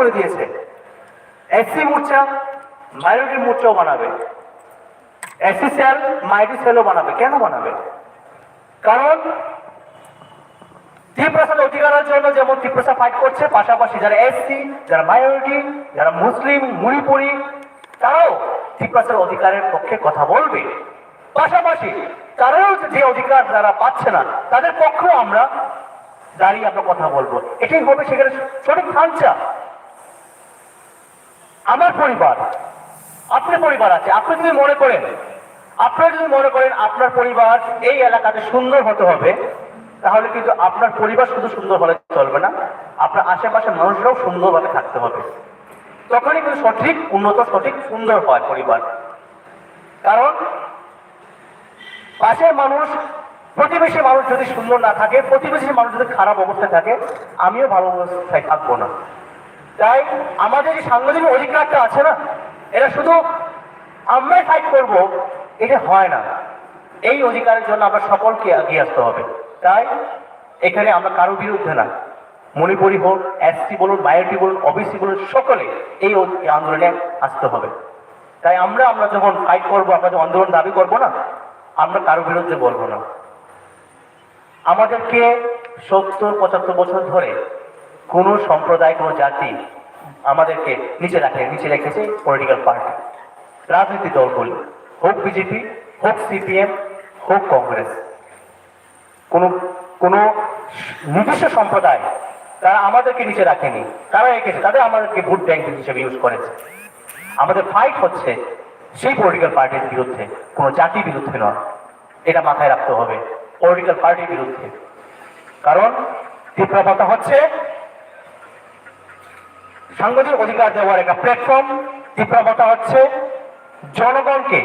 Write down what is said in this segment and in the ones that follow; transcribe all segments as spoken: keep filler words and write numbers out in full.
করে দিয়েছে। এসসি মোর্চা মাইনরিটি মোর্চাও বানাবে, এসসি সেল মাইনরিটি সেলও বানাবে। কেন বানাবে? কারণ তিপ্রাসার অধিকারের জন্য যেমন তিপ্রাসা ফাইট করছে, পাশাপাশি যারা এসসি, যারা মাইনরিটি, যারা মুসলিম, মণিপুরি, তারাও তিপ্রাসার অধিকারের পক্ষে কথা বলবে। পাশাপাশি তারাও যে অধিকার যারা পাচ্ছে না, তাদের পক্ষেও আমরা দাঁড়িয়ে আমরা কথা বলবো। এটাই হবে সেখানে সঠিক থানচা। আমার পরিবার, আপনার পরিবার আছে, আপনি যদি মনে করেন, আপনারা যদি মনে করেন আপনার পরিবার এই এলাকাতে সুন্দর হতে হবে, তাহলে কিন্তু আপনার পরিবার শুধু সুন্দর হলে চলবে না, আপনার আশেপাশের মানুষরাও সুন্দরভাবে থাকতে হবে। তখনই কিন্তু সঠিক উন্নত, সঠিক সুন্দর হয় পরিবার। কারণ পাশের মানুষ, প্রতিবেশী মানুষ যদি সুন্দর না থাকে, প্রতিবেশী মানুষ যদি খারাপ অবস্থায় থাকে, আমিও ভালো অবস্থায় থাকবো না। তাই আমাদের যে সাংবিধানিক অধিকারটা আছে না, এটা শুধু আমরাই ফাইট করব, এটা হয় না। এই অধিকারের জন্য আমরা সকলকে এগিয়ে আসতে হবে। তাই এখানে আমরা কারো বিরুদ্ধে না, মণিপুরি হোক, এসসি বলুন, মাইনরিটি বলুন, ওবিসি বলুন, সকলে এই অ-, এই আন্দোলনে আসতে হবে। তাই আমরা, আমরা যখন ফাইট করব, আমরা যখন আন্দোলন দাবি করব না, আমরা কারো বিরুদ্ধে বলবো না। আমাদেরকে সত্তর পঁচাত্তর বছর ধরে কোনো সম্প্রদায়, কোনো জাতি আমাদেরকে নিচে রাখে, নিচে রেখেছে পলিটিক্যাল পার্টি, রাজনৈতিক দলগুলি, হোক বিজেপি, হোক সিপিএম, হোক কংগ্রেস। কোনো, কোনো নির্দিষ্ট সম্প্রদায় তারা আমাদেরকে নিচে রাখেনি, তারা রেখেছে, তাদের আমাদেরকে ভোট ব্যাংক হিসেবে ইউজ করেছে। আমাদের ফাইট হচ্ছে সেই পলিটিক্যাল পার্টির বিরুদ্ধে, কোনো জাতির বিরুদ্ধে নয়। এটা মাথায় রাখতে হবে, পলিটিক্যাল পার্টির বিরুদ্ধে। কারণ তিপ্রা মথা হচ্ছে সাংবিধানিক অধিকার দেওয়ার একটা প্ল্যাটফর্ম। তিপ্রা মথা হচ্ছে জনগণকে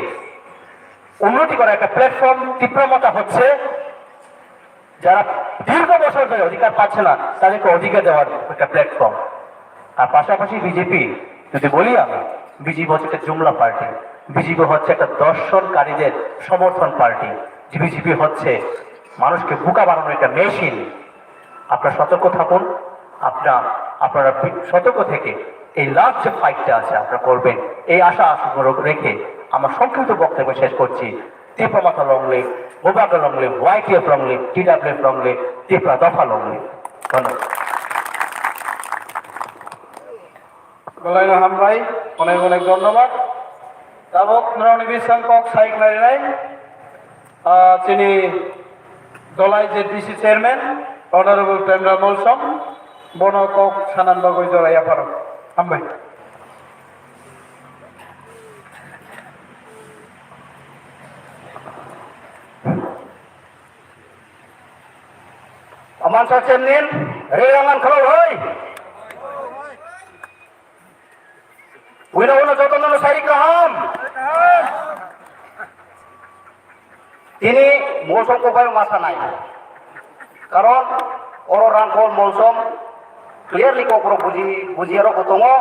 উন্নতি করার একটা প্ল্যাটফর্ম। তিপ্রা মথা হচ্ছে যারা দীর্ঘ বছর ধরে অধিকার পাচ্ছে না, তাদেরকে অধিকার দেওয়ার একটা প্ল্যাটফর্ম। আর পাশাপাশি বিজেপি যদি বলি আমি, বিজেপি হচ্ছে একটা জুমলা পার্টি, বিজেপি হচ্ছে একটা দর্শনকারীদের সমর্থন পার্টি, বিজেপি হচ্ছে মানুষকে বোকা বানানোর একটা মেশিন। আপনারা সতর্ক থাকুন, আপনারা, আপনারা বি-, সতর্ক থেকে এই লাস্ট যে ফাইটটা আছে আপনারা করবেন, এই আশা আশা রেখে আমার সংক্ষিপ্ত বক্তব্য শেষ করছি। তিপ্রা মথা long live, গোবাকা long live, YTF long live, টিডাব্লিউএফ long live, তিপ্রা দফা long live। ধন্যবাদ। Belai no hambai, onek onek dhonnobad. Tabok norokni bising kok sai khlainai, ah, chini Dholai Z D C chairman, Honorable Premlal Molsom, bono kok sanani bagwi jora yapharo. Hambai. Aman sa chemnin, re rangan khalo hoi. Wina wina joto nono sari kaham. Tini Molsom kok bai masa nai. Karon oro Rangkhol Molsom clearly kok rok buji, buji rok tongo.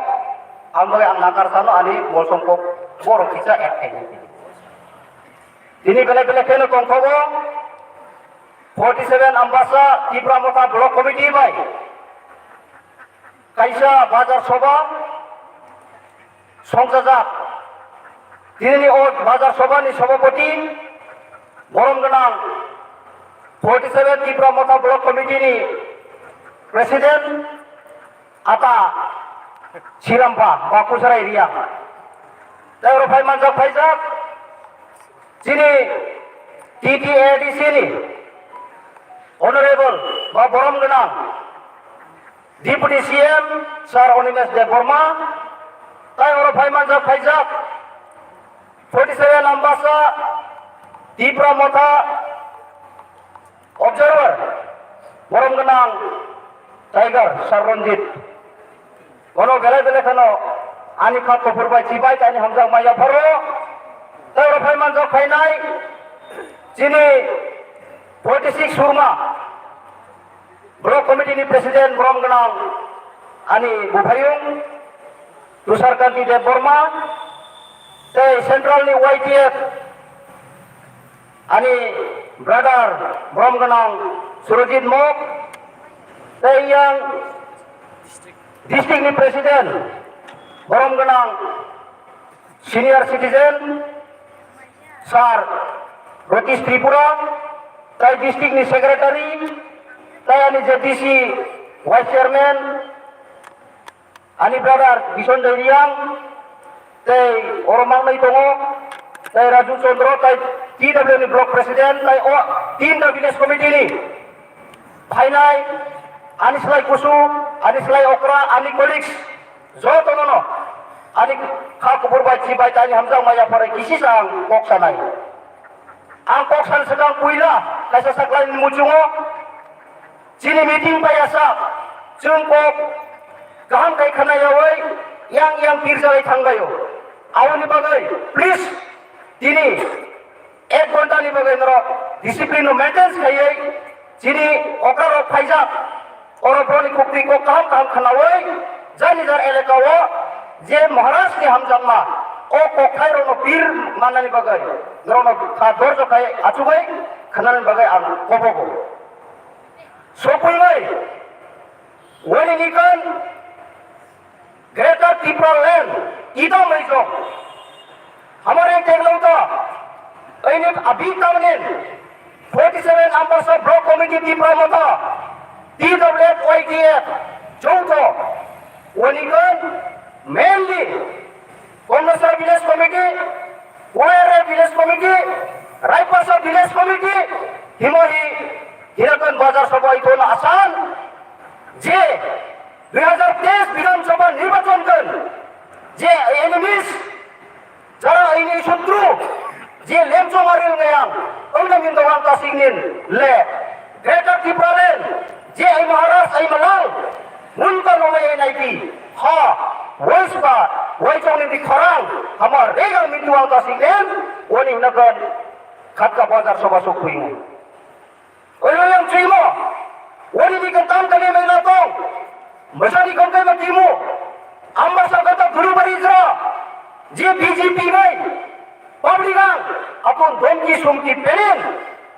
Ang bai ang nakar sano ani Molsom kok borok kisa ek khai. Tini belai belai kheno tongthogo. Forty seven Ambasa Tipra Motha Block Committee bai kaisa bazar soba songjajak. Tinini o bazar sobani sobapoti borom gwnang forty seven Tipra Motha Block Committee ni President Ata Sirampa ba Kusarai Riang. Tei oro phai manjak phaijak chini T T A D C ni Honorable ba borom gwnang Deputy C M Sir Animesh Debbarma. Tei oro phai manjak phaijak forty seven Ambasa Tipra Motha Observer, borom gwnang Tiger Sir Ranjit. Bono belai belai kheno ani kha kuphur bai chibai tei ani hamjak maya pharo. Tei oro phai manjak phainai chini forty six Surma Block Committee ni President borom gwnang ani buphayung Tushar Kanti Debbarma tei Central ni Y T F ani brother borom gwnang Surajit Mok tei yang District ni president, borom gwnang senior citizen sir Ratish Tripura, tai district ni secretary, tai ani je D C vice chairman, ani brother Bisonjoy Reang, tei oro mangnai tongo, tei Raju Chandra, tai T W ni block president, tai o tinta village committee ni phainai, ani slai kusu, ani slai okra, ani colleagues, jotono no ani kha kubur bai, chi bai, tani hamjak maya pore kisi sa ang kok sanai. Ang kok san swkang puila kaisa saklai ni muchungo chini meeting bai asa chwng kok kaham kai khana yawi yang yang pirjalai thangbaio. Aboni bagwi please tini ek ghonta ni bagwi norok discipline no maintain khaiwi chini okra rok phaijak. Oro boroni kukti kok kaham kaham khanawi jani jar elaka o je Maharaj ni hamjakma o kokthai rok no pir manani bagwi norok no kha dorjo khai achugwi khanani bagwi ang kobogo. Sopui bai wani nikon Greater Tipraland, idam rijok. Hamare teglauta, aini abi tamnin forty seven Ambasa Block Committee Tipra Motha, T W F Y T F, joutho, wanigan mainly Komlasra Village Committee, Wayare Village Committee, Raipasa Village Committee, himohi hirakan bazar sabai thona asan, je dui hazar teis Bidhan Sabha nirbachon kan je enemies jara ini sutru je lemchong aril ngayang ongna min dawang kasing nin le Greater Tipraland je ai Maharaj ai Malal mun ka nomai ai naiti ha wais ba wai chong ni di khorang hama regal min dawang kasing nin wani nakan khatka bazar sabha sok kuingai. Oiloyang chwimo, wani ni kantang kali mai na tong, masani kongkai ma timu, Ambasa kata guru bari jra, je B J P bai, public ang, apun domki sumki penen,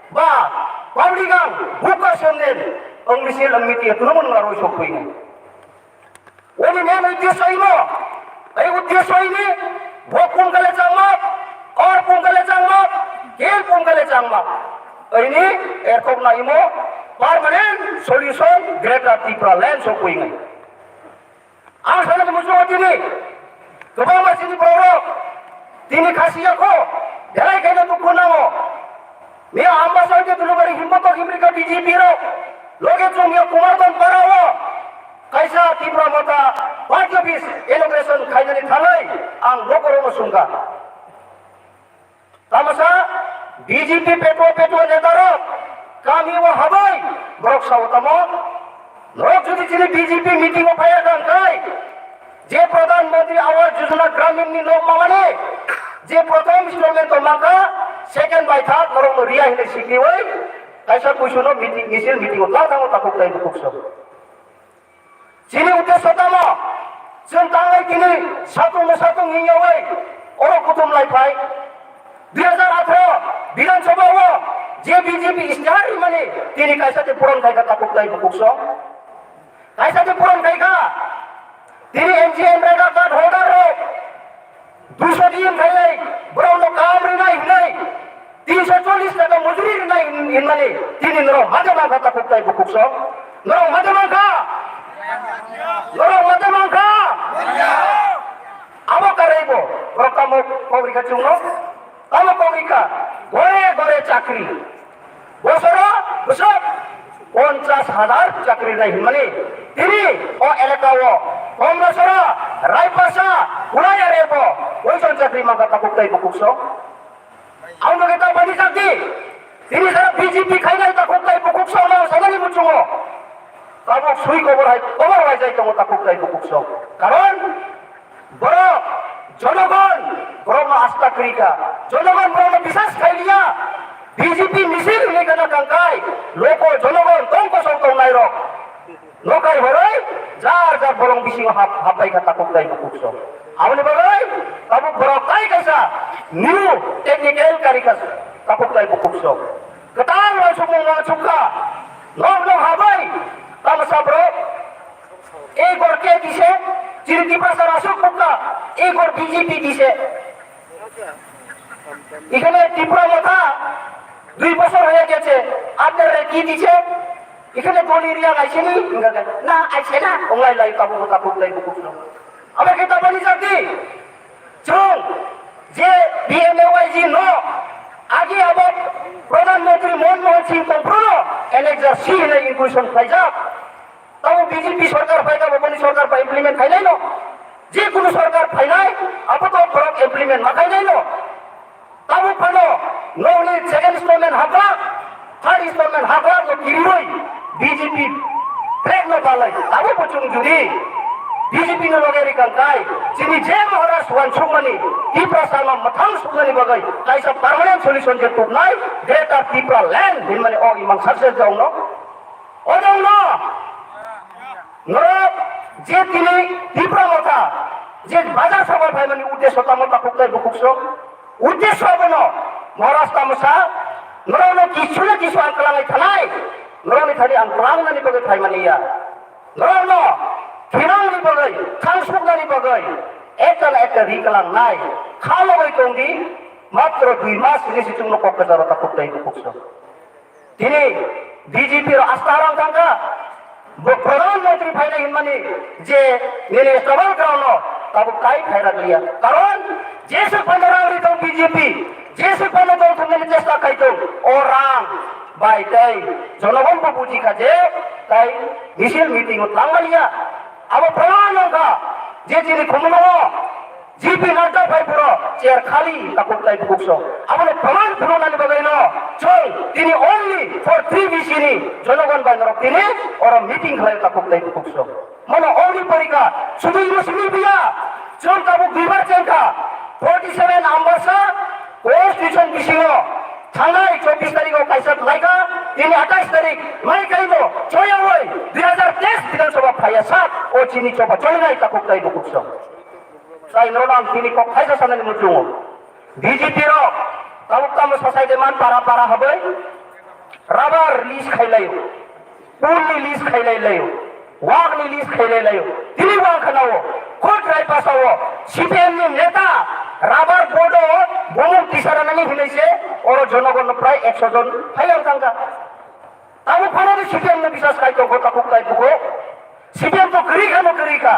ba, public ang, buka sonden, ang misil ang miti, tunumun ngaroi sokoi ni. Wani main uddesho imo, ei uddesho ini, bo pungkale changma, or pungkale changma, kel pungkale changma. Ini erkok na imo permanent solution Greater Tipraland sokoi ngai. Ang sana musuh tini, kebang masih di borok, tini khasi ako, belai kena dukhu nango. Miya Ambasa ke dulu bari himmat himrika B J P rok, loge chong miya Kumar Don para o. Kaisa Tipra Motha party office inauguration khainani thangai ang nokorono sungkha. Tamasa B J P petro petro neta rok kami o habai borok sao tamo. Norok jodi chini B J P meeting o phaya kang kai je Pradhan Mantri Awas Yojana Gramin ni nok mamani je prothom installment o mangkha second bai third norok no riya hinwi sikriwi kaisa kuisuno meeting misil meeting o tang thango takhuk tai bukhuk sok. Chini uddesho tamo, chwng tanglai tini satung no satung hingyawi oro kuthum lai phai. Dui hazar atharo Bidhan Sabha o je B J P istihar rimani tini kaisa te puron khaikha takhuk tai bukhuk song. Kaisa te puron khaikha tini M G N rega card holder rok. Duiso din khailai, borok no kam rinai hinai, tinso chollis taka mojuri rinai hin-, hinmani, tini norok mate mankha takhuk tai bukhuk sok. Norok mate mankha? Norok mate mankha? Abo karai bo, borok tamo kok rikha chwngno? Tamo kok rikha? Gore gore chakri. Bosoro bwswk ponchas hazar chakri nai hinmani. Tini o elaka o Komlasora, Raipasa, Kulai area bo oijon chakri mankha takhuk tai bukhuk song. Ang loge ta bani chakdi. Tini sara B J P khainai takhuk tai bukhuk song nang sanani muchungo. Tabuk sui kobor hai, kobor hai jai tongo takhuk tai bukhuk song. Karon Borok, jonogon, borokno asta kwrwi kha. Jonogon borokno bisas khai liya. B J P misil hwnwi kheno kangkai. Loko jonogon tong kosong tongnairok. Nokai horoi, jar jar borok bisingo hap-, hapbai kha takhuk tai bukhuk song. Aboni bagwi tabuk borok tai kaisa new technical kari kha takhuk tai bukhuk song. Kwtal uansukmung uansuk kha. Nok nok habai, tamsa borok. এই ঘর কে দিছে? যিনি ত্রিপুরা সারা আসুক মুক্তা, এই ঘর বিজেপি দিছে। এখানে ত্রিপুরা মথা দুই বছর হয়ে গেছে, আপনারা কি দিছে? এখানে দল এরিয়া আইসেনি? না, আইসে না। ওলাই লাই কাবু কাবু লাই বুকু। আবার কি তারপরে জাতি? চুং যে বিএমএওয়াইজি ন আগে আবার প্রধানমন্ত্রী মনমোহন সিং কংপ্রুনো এনএক্সআরসি হলে ইনকুইশন খাইজাক। Tamo B J P sorkar phaikha, boni sorkar bai implement khainai no. Je kunu sorkar phainai, abo to borok implement ma khainai no. Tamo phano nokni second installment haklak, third installment haklak no kiriwi B J P flag no palai. Tamo bo chwng jodi B J P no loge rikang kai, chini je Maharaj wansukmani, Tiprasa no mwthang sukmani bagwi kaisa permanent solution je tuknai, Greater Tipraland hinmani o imang success jongno. Odongno norok je tini Tipra motha je bazar sabha phaimani uddesho tamo takhuk tei bukhuk sok. Uddesho abono Maharaj tamo sa, norokno kisu na kisu ang kwlangwi thanai, norokni thani ang kwlangnani bagwi phaimani ya. Norokno thinangni bagwi, thangsuknani bagwi ekta na ekta ri kwlangnai. Kha logwi tongdi, matro dui mas hinwi si chwngno kok kwcharo takhuk tei bukhuk sok. Tini B J P rok asta rang thangkha, bo Pradhan Mantri phainai hinmani je nini struggle ground no tabuk kai phairak liya. Karon jeswk phano rang ri tong B J P, jeswk phano dol thumnani chesta khai tong, o rang bai tei jonogon bo buji kha je tai misil meeting o thang maliya. Abo pradhan wngkha je chini khumulwngo G P Nadda phai phuro chair khali takhuk tai bukhuk song. Abono proman phunuknani bagwi no chwng tini only for three B C ni jonogon bai norok tini oro meeting khlai takhuk tai bukhuk song. Mono only porikha, sudu ino simi biya, chwng tabuk duibar chengkha, forty seven Ambasa constitution bisingo thangnai chobbish tarikh o kaisa khlaikha, tini atais tarikh mai kaino choyawi dui hazar teis Bidhan Sabha phaiya sak o chini choba cholinai takhuk tai bukhuk song. Sai norok ang tini kok thaisa sanani muchungo. B J P rok tabuk tamo sasai de man para para habai rubber release khai laio, pool ni release khai lai laio, wak ni release khai lai laio. Tini wang khanao khot rai pasao C P M ni neta rubber board o bumung tisara nani hinai se oro jonogon no prai ekso jon phailang thangkha. Tabuk phano ni C P M no bisas khai tongkho takhuk tai bukhuk. C P M to kwrwi kha no kwrwi kha.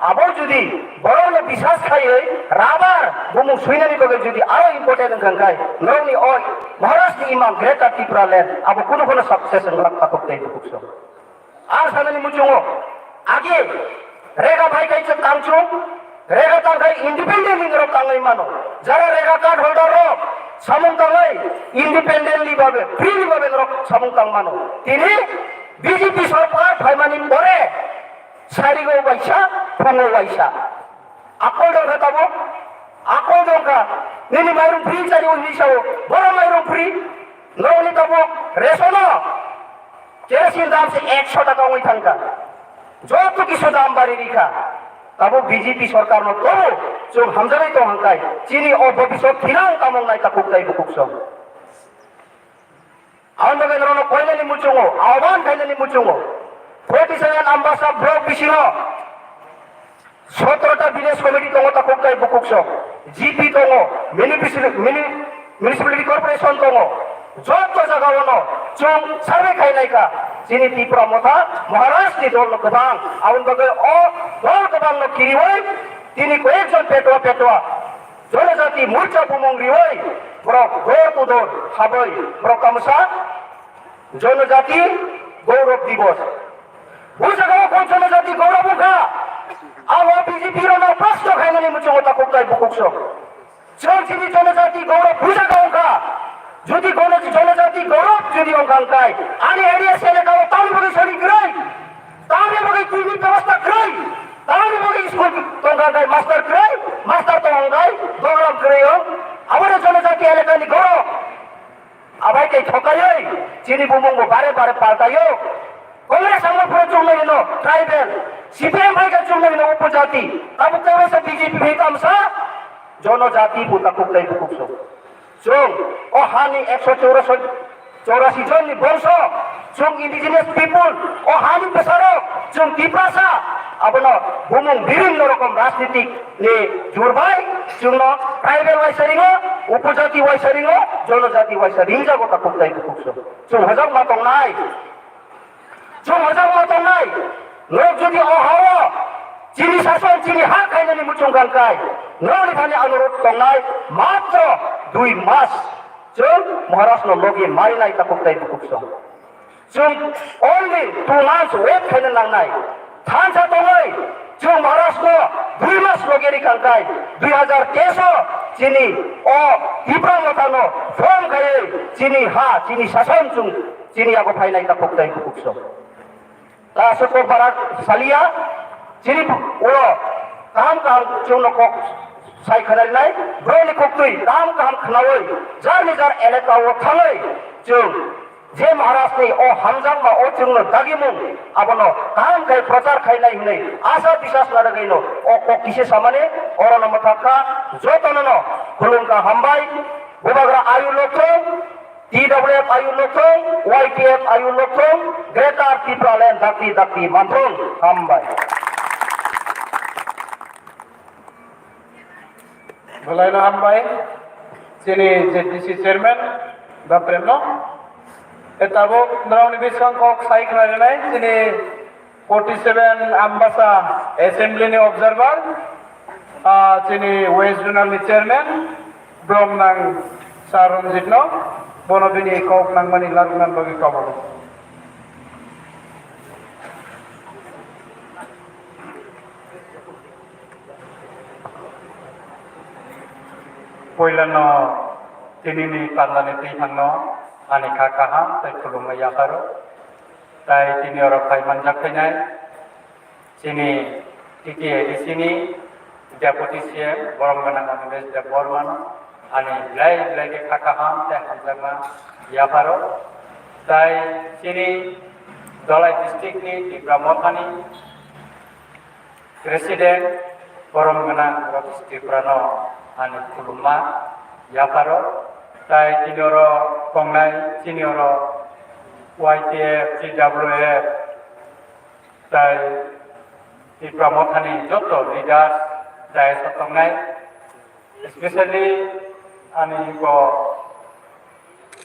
Abo jodi borok no bisas khaiwi rabar bumung swinani bagwi jodi aro important wngkha hwnkhe norokni oi Maharaj ni imang Greater Tipraland abo kunu kheno success wngwlak takhuk tai bukhuk song. Ang sanani muchungo age Rega bai kaisa tangchung, rega tangkhai independently norok tangwi mano. Jara rega card holder rok samung tangwi independently babe, freely babe norok samung tang mano. Tini B J P sorkar phaimani pore sarigo waisa, phungo waisa. Akol dongkha tabuk, akol dongkha. Nini mairum free chari o hinwi sao, boro mairum free. Norokni tabuk resono kerosene dam se ekso taka wngwi thangkha. Joto kisu dam bari rikha. Tabuk B J P sorkar no tobo chwng hamjagwi tong hangkai. Chini o bobisot thirang tamong nai takhuk tai bukhuk song. Ang bagwi norokno koinani muchungo, ahban khainani muchungo. Forty seven Ambasa block bisingo Sotro ta village committee tongo takhuk tai bukhuk sok, G P tongo, municipal-, muni-, municipality corporation tongo, joto jaga ono chwng survey khai naikha, chini Tipra motha Maharaj ni dol no kwbang, aboni bagwi o dol kwbang no kiriwi tini koyek jon petwa petwa jonojati morcha bumung riwi borok door to door habwi borok kamosa Jonojati Gaurav Divas. Bo jaga o kok Jonojati Gaurav wngkha. Abo B J P rokno prosto khainani muchungo takhuk tai bukhuk sok. Chwng chini Jonojati Gaurav bo jaga wngkha. Jodi Gono-, Jonojati Gaurav jodi wngkha wngkhai, ani area se elaka o tamni bagwi sori kwrwi, tamni bagwi twi ni bebosta kwrwi, tamni bagwi school tongkha wngkhai, master kwrwi, master tong wngkhai, Gaurav kwrwi wng. Abo no Jonojati elaka ni Gaurav. Abai tei thokaiwi chini bumung bo bare bare paltaio. Congress ang phuru chungnai no tribal, C P M bai khe chungnai no upojati. Tabuk tei waisa B J P bai tamsa jonojati bo takhuk tei bukhuk so. Chwng o hani ekso chorasi, chorasi jon ni bongso Chwng indigenous people, o hani bwsarok, chwng Tiprasa, abono bumung bibhinno rokom rajnitik ni jur bai, chwngno tribal waisa ringo, upojati waisa ringo, jonojati waisa ringjago takhuk tei bukhuk song. Chwng hojak ma tongnai, chwng hojak ma tongnai, norok jodi o ha-o chini sason, chini ha khainani muchung kangkai, norokni thani anurodh tongnai, matro dui mas chwng Maharashtra no logi marinai takhuk tei bukhuk song. Chwng only two months wait khaina nangnai. Thansa tongwi chwng Maharashtra dui mas logi ri kangkai, dui hazar teis o chini o Tipra Motha no form khaiwi chini ha, chini sason chwng chini yago phainai takhuk tei bukhuk song. Ta aswk kok barak saliya, chini ulo kaham kaham chwngno kok sai khwnarinai, borokni koktwi kaham kaham khwnawi, jarni jar elaka o thangwi chwng je Maharaj ni o hamjakma o chwngno dagimung abono kaham khai prochar khainai hwnwi asa biswas narwgwino o kok kisa samani orono mwthakha. Jotono no khulumkha, hambai, bubagra ayu lokthung. T W F ayu lokthung, Y T F ayu lokthung, Greater Tipraland dakti dakti manthung. Hambai. Belaino hambai, chini Z D C chairman, Bapremno. E tabuk norokni bising kok sai khwnarinai, chini forty seven Ambasa Assembly ni observer, ah, chini West Zonal ni chairman, Bromnang Sir Ranjit no, bono bini kok nangmani larwknani bagwi kabul. Puilano tinini pandani twi thangno ani kha kaham tei khulumma yapharo. Tai tini oro phai manjak phainai chini T T A D C ni Deputy C M borom gwnang Animesh Debbarma no ani belai belai khe kha kaham tei hamjakma yapharo. Tai chini Dhalai district ni Tipra Mothani President borom gwnang Rajneesh Tripura no ani khulumma yapharo. Tai chini oro tongnai, chini oro Y T F, T W F, tai Tipra Mothani joto leaders dais o tongnai, especially ani ko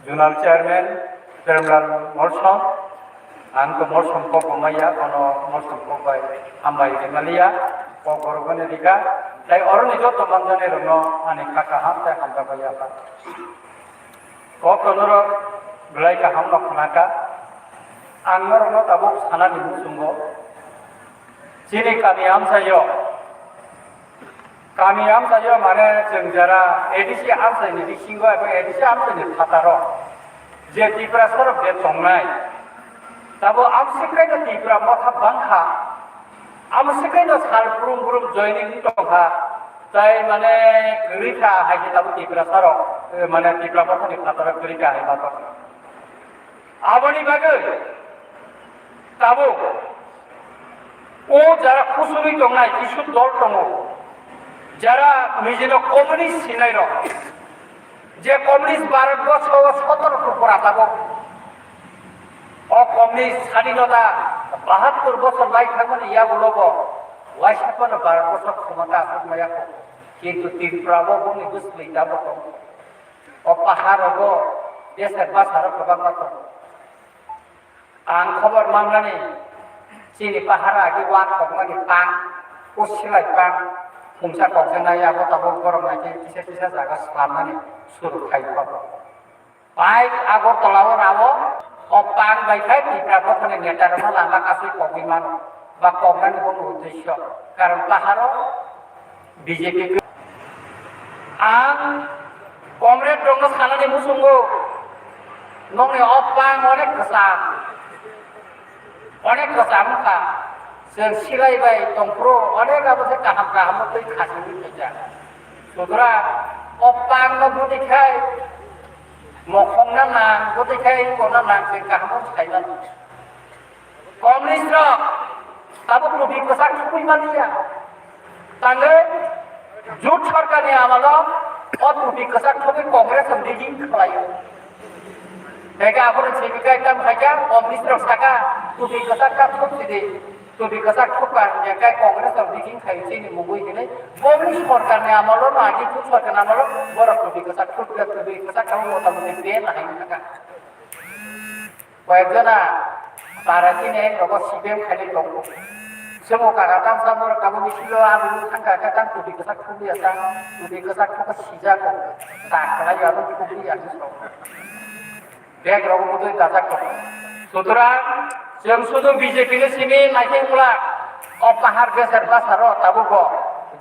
Zonal Chairman Premlal Molsom, ang to Molsom kok bo maya, kono Molsom kok bai hambai rimaliya, kok borok bani rika, tai oroni joto manjani rokno ani kha kaham tai hamjakbai ya kha. Kok to norok belai kaham no khnaka, ang norokno tabuk sanani muchungo, chini kami amchaio, Kami amchaio mane chwng jara A D C amchaini bisingo eba A D C amchaini phataro je Tiprasarok je tongnai, tabo amswk kaino Tipra Motha bangkha, amswk kaino sal brum brum joining wng tongkha, tai mane kwrwikha hai khe tabo Tiprasarok, eh, mane Tipra Mothani phataro kwrwikha hai ma tongkha. Aboni bagwi tabuk o jara khusugwi tongnai kisu dol tongo, jara nijino communist sinai rok, je communist Bharat borsho o sotoro kupura tabuk. O communist sadinota bahattur bosor lai thangmani yagulo bo waisa phano Bharat borsho khomota aswk maya kho, kintu Tripura bo bongni bwswlwi tabuk tongo. O pahar rogo desek bwsarok kwbangma tongo. Ang khobor manmani chini pahar agi wak kokmani pang, usilai pang, mungsa kokjaknai abo tabuk borok naikhe kisa kisa jaga slamnani suru khai kho. Pai Agartala o rao o pang bai khai Tipra Mothani neta rokno lama kasui kogwi mano ba koknani bono uddesyo, karon paharo B J P. Ang comrade rokno sanani muchungo, nokni o pang onek kwcham, onek kwcham wngkha. Chwng silai bai tongphuru onek abo se kaham kaham twi khasingwi khaijak. Sutra o pang no bwtwi khai mokhong na nang, bwtwi khai kok na nang, chwng kaham khaimani. Communist rok tabuk rupi kwchak thubui maliya. Tangwi jut sarkarni amalo o rupi kwchak thubui Congress ni leading khlaio. Tei khe aphuru simi khe tam khai kha, Congress rok saka, tupi kwchak ta thuk sidi, tupi kwchak thuk ka, ya khe Congress rok meeting khai chini mungwi hinwi, Congress sorkar ni amolo no, agi thuk sorkar ni amolo, borok tupi kwchak thuk ka, tupi kwchak khe mota moti ban hai wngkha. Koyek jona para chini rogo C P M khai tongo. Semo kaka tam sa borok kabo misilo abo thangka khe tam tupi kwchak thuk ya ta, tupi kwchak thuk sijak ko, ta khlai ya ro thuk ya so. Bag rogo mutui dajak tongo. Sutorang, chwng sudu B J P ni simi naikhe wngla. O pahar beser bwsaro tabukbo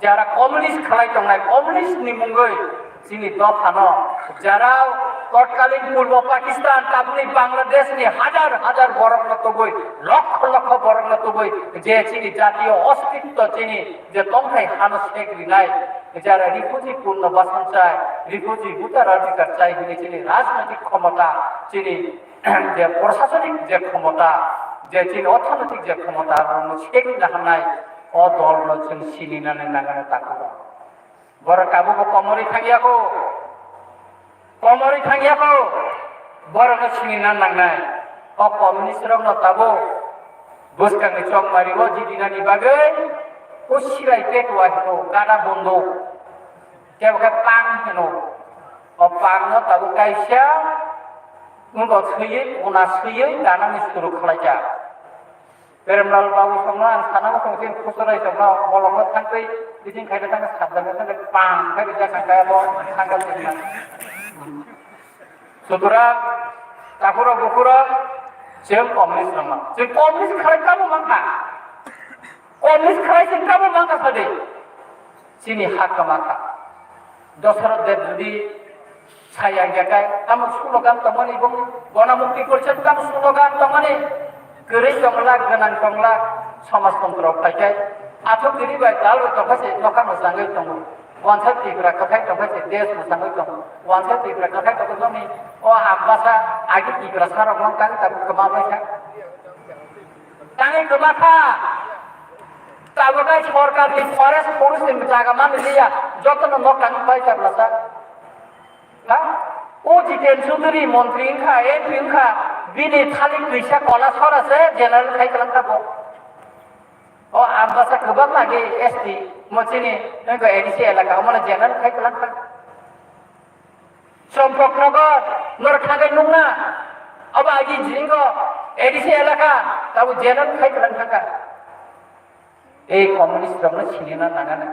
jara communist khlai tongnai, communist ni mungwi chini dophano jara totkalin Purbo Pakistan, tabukni Bangladesh ni hajar hajar borokno tubui, lokho lokho borokno tubui, je chini jatiyo ostitto, chini je tongthai hano sek rinai, jara refugee punno basan chai, refugee voter adhikar chai hwnwi chini rajnaitik khomota, chini je prosasonik je khomota, je chini orthonoitik je khomota, rokno sek rina hamnai, o dolno chwng sini nani nangani takhuk. Borok tabukbo komorwi thangya kho. Komorwi thangya kho, borokno sinina nangnai. O communist rokno tabuk bwskangni chokmari o jidinani bagwi o silai petua hino gada bondo. Kebo khe pang hino. O pangno tabuk kaisa wngkok swiwi, una swiwi ganani suru khlaijak. Premlal babu songno ang sana bo songsi kusurai songno bolongno thangtwi bising khaina thangkhe sabjani thangkhe pang khai rijak kha kaya bo thangkhe singna. Sutura, takhuro bukhuro, chwng communist rokno. Chwng communist khlai tamo mankha. Communist khlai chwng tamo mankha sadi. Chini ha kwma kha. Dosaro Deb jodi saya hingkha khe, tamo slogan tongmani bong, Gona Mukti Porishad tamo slogan tongmani, kwrwi tongla, gwnang tongla, somajtontro khai khe, athuk diri bai tal rok tongkha se nokha mwchangwi tongo. Wansa Tripura kwthai tongkha se desh mwchangwi tongo. Wansa Tripura kwthai tongkha nokni o Ambasa agi Tiprasa rok nokha tabuk kwma bai kha. Tangwi kwma kha. Tabuk khe sorkar ni forest forest ni jaga mani liya, joto no nok tangwi pai tabla sa. Ha? O Jiten Chaudhary montri wngkha, M P wngkha, bini thalik twisa kola sora se general khai kwlang kha bo. O Ambasa kwbang lagi S T, mo chini, nokha A D C elaka, omo general khai kwlang kha. Champaknagar, norok thangwi nukna, abo agi jringo A D C elaka, tabo general khai kwlang thangkha. Ei communist rokno sinina nangani.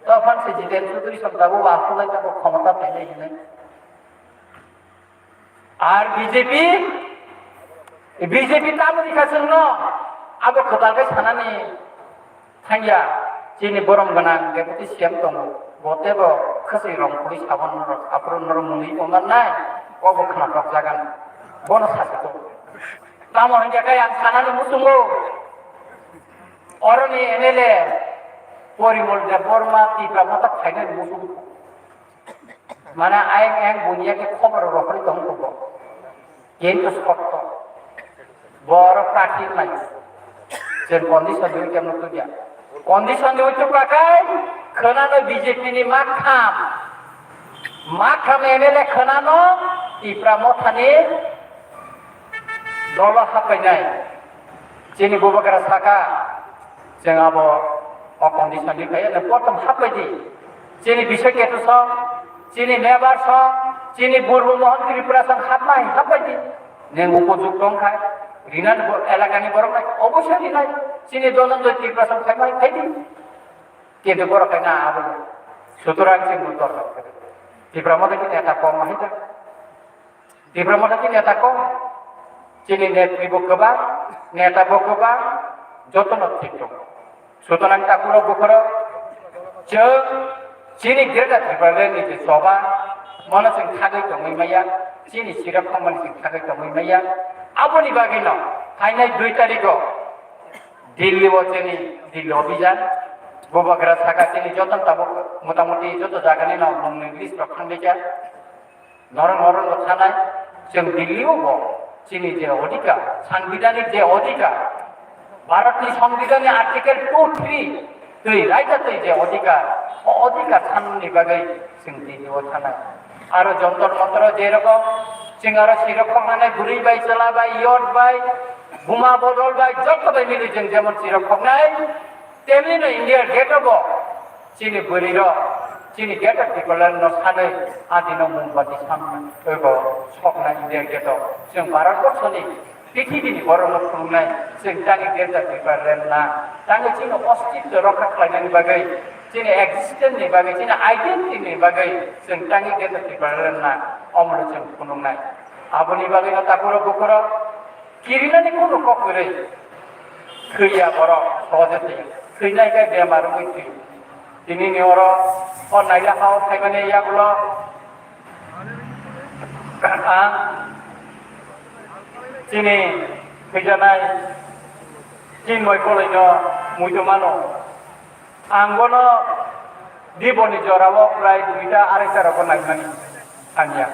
Tophan se Jiten Chaudhary song tabo wa khulai tabo khomota painai hinwi. Ar B J P, B J P tamoni kha chwngno abo kwtal khe sanani thangya, chini borom gwnang deputy C M tongo, bo tebo khwswi rong khwi sabon norok, aphuru norok mwnwi tongmannai, obo khnatok jagan, bono sasiko. Tamo hinkhe khe ang sanani muchungo, oroni M L A Porimol Debbarma Tipra Motha phainani muchungo. Mana ayang ayang bunya khe khobor rohorwi tong tongo. Kintu sotto. Boro prati nai. Jen condition dui kemno tuja. Condition dui tu pakai, khwnano B J P ni makham. Makham M L A khwnano Tipra Mothani dolo hapainai. Chini bubagra saka, chwng abo o condition ni kaya, na prothom hapai di. Chini Bishoy Ketu song, chini Mebar song, chini Burbu Mohon Tripura song hapnai, hapai di. Neng upojukto wngkha, rinani bo-, elakani borok nai, obosai rinai, chini Dhananjoy Tripura song khaimai, khai di. Kintu borok khai na abo. Sutorang chini utor. Tripura motha khe neta kom hai da. Tipra Motha chini neta kom, chini netri bo kwbang, neta bo kwbang, jotono thik tongo. Sutanang takhurok bukhurok, chwng chini Greater Tipraland ni je choba, mono chwng thagwi tongwi maya, chini sirok khongmani chwng thagwi tongwi maya. Aboni bagwino phainai dui tarikho Delhi o chini Delhi Abhijan, bubagra saka chini joto tabuk motamuti joto jagani no mungni list rok thanglikha. Norok norok no thanai, chwng Delhi o bo chini je odhikar, sangbidhanik je odhikar, Bharat ni Sangbidhan ni Article two three twi raida twi je odhikar, o odhikar sanni bagwi chwng Delhi o thanai. Aro Jantar Mantar o je rokom, chwng aro sirok khoknai bwrwi bai, chwla bai, yot bai, buma bodol bai, joto bai mili chwng jemon sirok khoknai, temni no India gate o bo chini bwrwi rok, chini gate of Tipraland no sanwi adino mombati sam ebo soknai India gate o. Chwng Bharat borsoni Pithibini borokno phunuknai, chwng tangwi Greater Tipraland na, tangwi chini ostitto rokha khlainani bagwi, chini existence ni bagwi, chini identity ni bagwi chwng tangwi Greater Tipraland na, omono chwng phunuknai. Aboni bagwino takhurok bukhurok kirinani kunu kok kwrwi, thwiya borok sohojotwi, thwinai khe bemar wngwi thwi. Tinini oro o naila ha o phaimani yagulo ang chini thwijanai Chinmoi Koloino muitu mano. Ang bono diboni jorao prai duita araita rogo naimani hamya.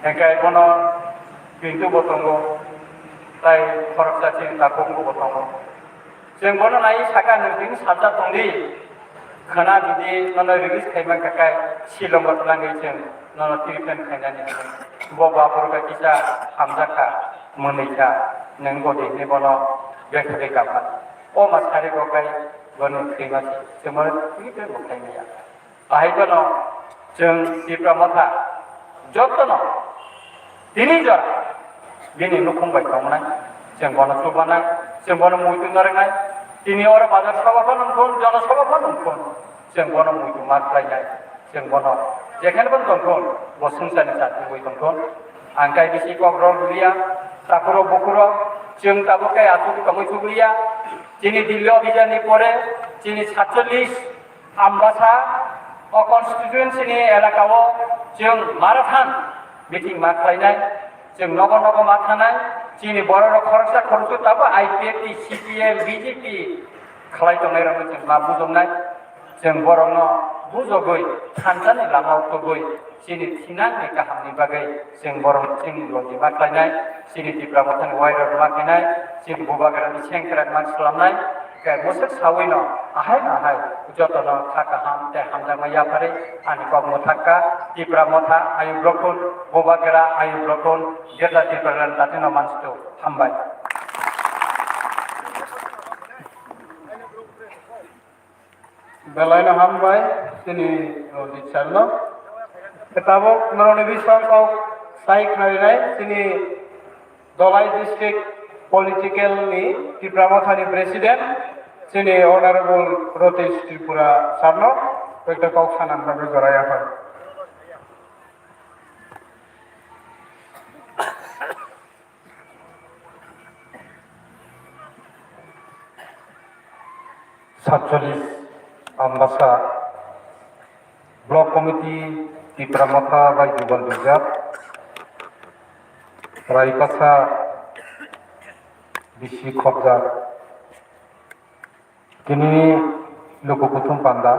Hingke bono pintu bo tongo, tai khoroksa chini takhuk bo tongo. Chwng bono nai saka, nwng tini salsa tongdi. Khwna jodi nono release khaima khakai, silongo twlangwi chwng nono treatment khainani. Bo bapor khe kisa hamjakha, mwnwikha, nwng godi hinwi bono betha bai kapha. O ma sari bo kai bono thwima se, chwng bono treatment bo khaimaya. Ahai bono chwng Tipra Motha jotono tini jora bini nukhung bai tongnai, chwng bono chubanai, chwng bono muitu narwknai, tini oro bazar sabha phano wngthun, jona sabha phano wngthun, chwng bono muitu ma khlainai, chwng bono jekheno bono tongthun, bo swngcharni chati wngwi tongthun. Ang kai bisi kok rw liya, takhurok bukhurok, chwng tabuk kai achuk tongwi chuk liya, chini Delhi abhijanni pore, chini satchollish Ambasa o constituency ni elaka o chwng marathon meeting ma khlainai, chwng nogo nogo ma thanai, chini borok rok khoroksa khoroksa tabuk I P F T, C P M, B J P khlai tongnai rokno chwng ma bujoknai, chwng borokno bujogwi thansa ni lama o tubui chini thinang ni kaham ni bagwi chwng borok chini logi ma khlainai, chini Tipra Motha ni wai rok ma khainai, chini bubagra ni sengkrak ma swlamnai. Khe bwswk saui no ahai no ahai jotono kha kaham tei hamjakma yapharwi ani kok mwthakka. Tipra Motha ayuk rokun, Bubagra ayuk rokun, Greater Tipraland datino mansitu. Hambai. Belaino hambai chini Ranjit sir no. Tabuk noroni bising kok sai khnarinai chini Dholai district political ni Tipra Motha ni president chini Honorable Ritesh Tripura sir no koita kok sanam bagwi joraya hai. Satchollish Ambasa Block Committee Tipra Motha bai Jugal Rijak Raipasa bisi khobjak. Tini luku kuthum panda,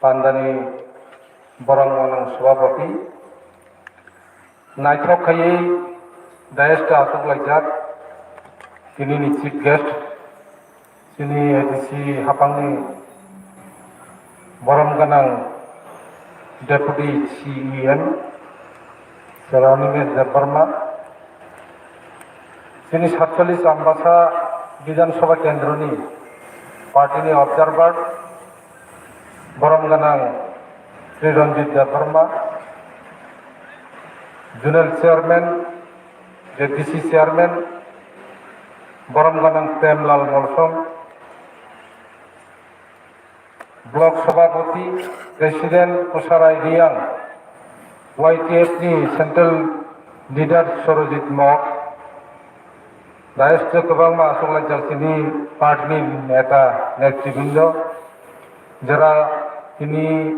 pandani borok mwnang subapati, naithok khaiwi dais o achuk laijak, tini ni chief guest, chini A D C hapangni borom gwnang Deputy C E M, Sir Animesh Debbarma, chini satchollish Ambasa Bidhan Sabha Kendroni party ni observer, borom gwnang Sri Ranjit Debbarma, Zonal Chairman, Z D C Chairman, borom gwnang Premlal Molsom, Block Sabhapati, President Kusarai Riang, Y T F ni Central Leader Sorojit Mok, dais o kwbangma achuk laijak chini party ni neta netribrindo, jera tini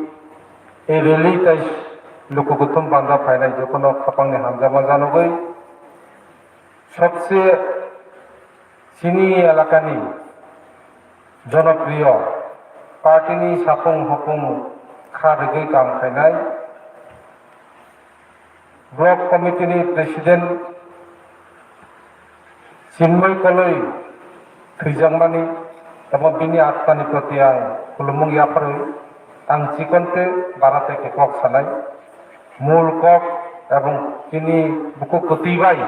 ei rally tai luku kuthum panda phainai jotono khapangni hamjakma janogwi. Sobse chini elakani jonopriyo party ni sapung hopung kha rwgwi kam khainai block committee ni president Chinmoi Koloi thwijakmani, tamo bini atmani proti ang khulumung yapharwi. Ang chikon tei bara tei khe kok sanai. Mul kok ebong chini bukhuk kwtwi bai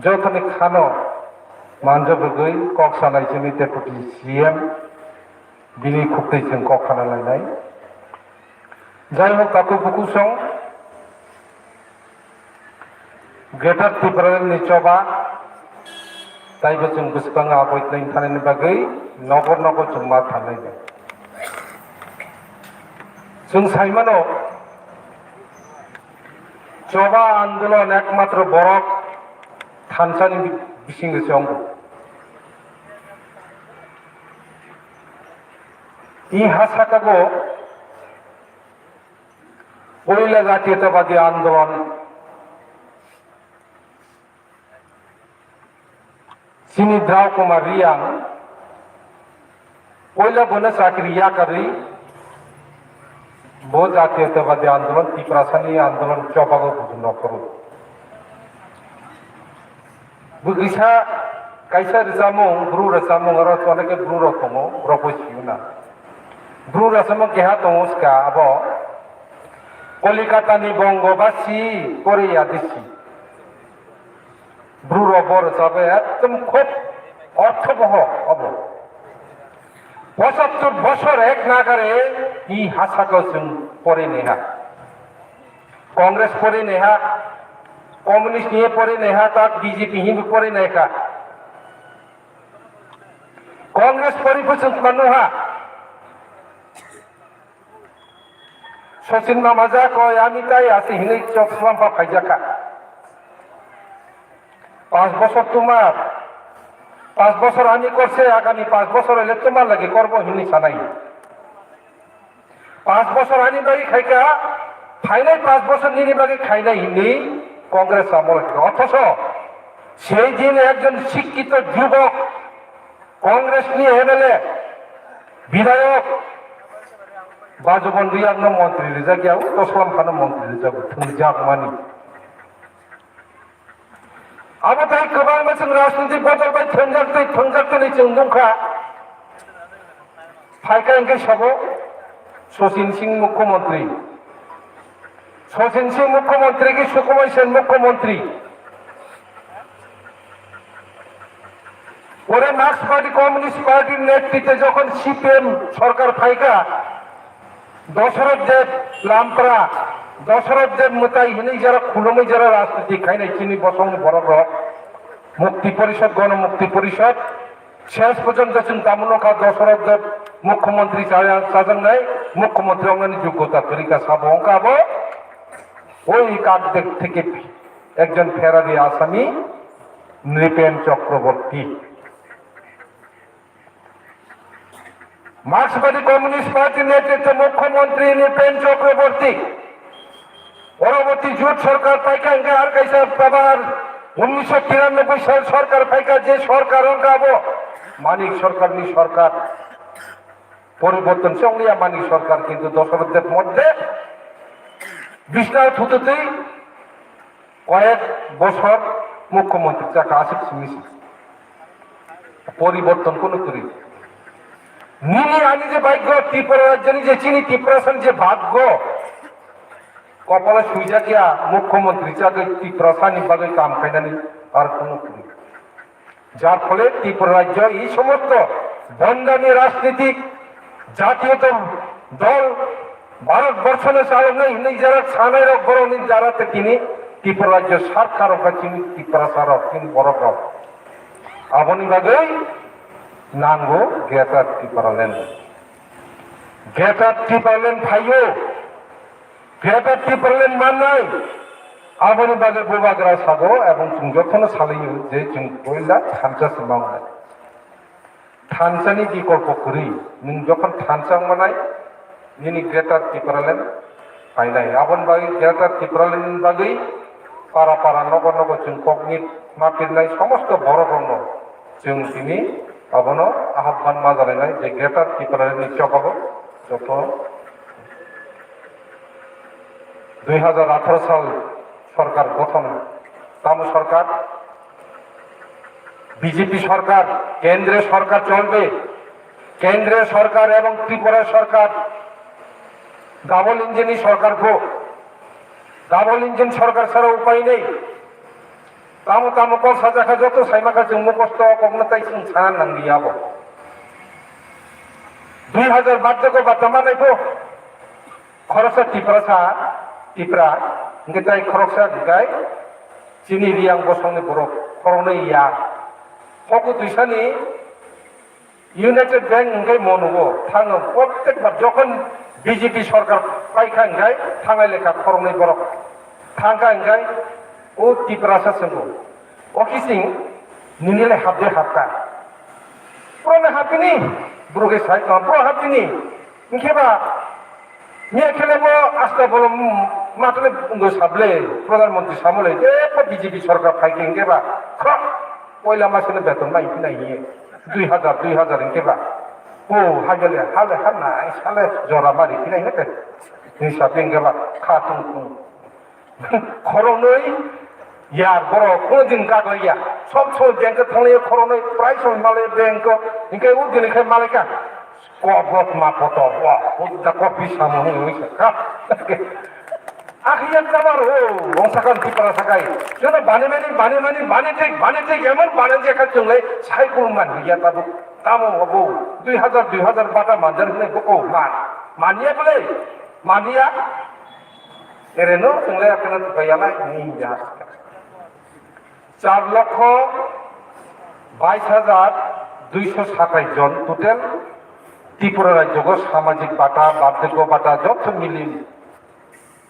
jothoni khano manjak bagwi kok sanai chini Deputy C M, bini khuktwi chwng kok khana lainai. Jai hok, takhuk bukhuk song, Greater Tipraland ni choba, taibo chwng bwskango aboitnai thanani bagwi nokor nokor chwng ma thanai. Chwng saimano, choba andolon ekmatro borok thansani bisingo se wngo. I ha sakago puila jatiyotabadi andolon chini Drau Kumar Reang puila bono chakri yakarwi bo jatiyotabadi andolon, Tiprasani andolon chobago buju nokhoro. Bo kisa kaisa rwchapmung, bru rwchapmung oro onekhe bru rok tongo, borok bo sio na. Bru rwchapmung keha tongo ska abo Kolikatani Bongobasi Korea Disi. Bru rok bo rwchabe ekdom khub orthoboho obo. Pochattor bosor ek nagare i ha saka chwng porinaiha. Congress porinaiha, Communist ni porinaiha, tak B J P hinwi porinaikha. Congress pori bo chwng manuha. Sachin Mamaja koi, ami tai ase hinwi chok swlampa phaijakha. Panch bosor tumar, panch bosor ami korse, agami panch bosor ele tumar lagi korbo hinwi sanai. Panch bosor ani bagwi khaikha, phainai panch bosor nini bagwi khainai hinwi Congress amol khaikha. Othocho sei din ekjon sikkito jubok, Congress ni M L A, bidhayok, Bajubon Reang no montri rijak ya, Toslam Khan no montri rijak, thwngjak mani. Abo tei kwbangma chwng rajnitik bodol bai thwngjak tei thwngjak tei chwng nukha. Phaikha hwnkhe sabo Sachin Singh Mukhyamantri. Sachin Singh Mukhyamantri ki Sukumar Sen Mukhyamantri. Pore Marxbadi Communist Party netritwe jokhon C P M sorkar phaikha, Dosoroth Dev Lampra, Dosoroth Dev mwtai hinwi jara khulumwi jara rajniti khainai chini bosongni borok rok. Mukti Porishad, Gono Mukti Porishad, ses porjonto chwng tamo nokha Dosoroth Dev mukhyamantri chaya-, chajaknai, mukhyamantri wngnani joggota kwrwikha sabo wngkha abo. Oi kak dek theke ekjon Ferari Asami Nripen Chakraborty. Marxbadi Communist Party netritwe Mukhyamantri Nripen Chakraborty, poroboti jut sorkar paikha hwnkhe ar kaisa abar unnisho tiranoboi sal sorkar paikha, je sorkar wngkha abo Manik Sarkarni sorkar. Poriborton se wngliya Manik Sarkar, kintu Dosoroth Dev moddhe bisna thututwi koyek bosor mukhyamantri chakha aswk simi se. Poriborton kono kwrwi. Nini ani je bhagyo, Tripura rajyoni je chini Tiprasani je bhagyo, kopalo swijak ya mukhyamantri chagwi Tiprasani bagwi kam khainani ar kono kwrwi. Jar phole Tripura rajyo ei somosto bondani rajnitik jatiyoto dol Bharat borsono chaloknai hinwi jara sanai rok borokni jara te tini Tripura rajyo sarkar rok ba chini Tiprasa rok chini borok rok. Aboni bagwi nango Greater Tipraland. Greater Tipraland phaio. Greater Tipraland mannai, aboni bagwi bubagra sago, ebong chwng jotono salaio je chwng puila thansa se mangnai. Thansani bikolpo kwrwi, nwng jokhon thansa wngmanai, nini Greater Tipraland phainai. Aboni bagwi Greater Tipraland ni bagwi para para nogo nogo chwng kokni ma pirnai somosto borok rokno chwng tini abono ahapban ma jalainai je Greater Tipraland ni chobago joto Dui hajar atharo sal sorkar gothon, tamo sorkar, B J P sorkar, kendriyo sorkar cholbe, kendriyo sorkar ebong Tripura sorkar, Double engine ni sorkar kho. Double engine sorkar sara upai nei. Tamo tamo kok sajakha joto saimakha chwng mukhosto kokno tai chwng sana nangli abo. Dui hajar baddego bata manai kho. Khoroksa Tiprasa, Tipra, hwnkhe tai khoroksa hwnkhe chini Riyang bosongni borok khoroknwi ya. Hoko twisani United Bank hwnkhe mo nugo, thango, prottek bar jokhon B J P sorkar paikha hwnkhe thangnai lekha khoroknwi borok thangkha hwnkhe o Tiprasa swngo. O kising nini le habde habka. Pro le habini, bro ke sai ma, pro habini. Hwnkhe ba, miya khele bo asta bolom matole wngwi sable, Pradhan Mantri samole, je ko B J P sorkar phai khe hwnkhe ba, khok, poila maseno beton mai phinai hiye, dui hajar, dui hajar hwnkhe ba. O, hagele, hale, hanai, sale, jora mari phinai hete. Ni sapi hwnkhe ba, kha tung tung. Khoroknwi yar borok kono din kaglaiya. Sob somoi bank o thanglaiya khoroknwi, prai somoi malaiya bank o. Hinkhe o din khai malaikha. Kobot ma kotor, wa, hudda kopi samo hwnwi sakha. Akhiyan jabar ho, wng sakha Tipra sakai. Jono bani mani, bani mani, bani thik, bani thik, emon bani je kha chwnglai, sai kurman hiya tabuk. Tamo hobo, dui hajar, dui hajar bata manjar hwnwi boko man. Maniya bole, maniya. Ereno chwnglai akheno thupaiya lai hwnwi hingya. Char lokho bais hajar duiso satais jon total Tripura rajyogo samajik bata, bardhokyo bata joto mili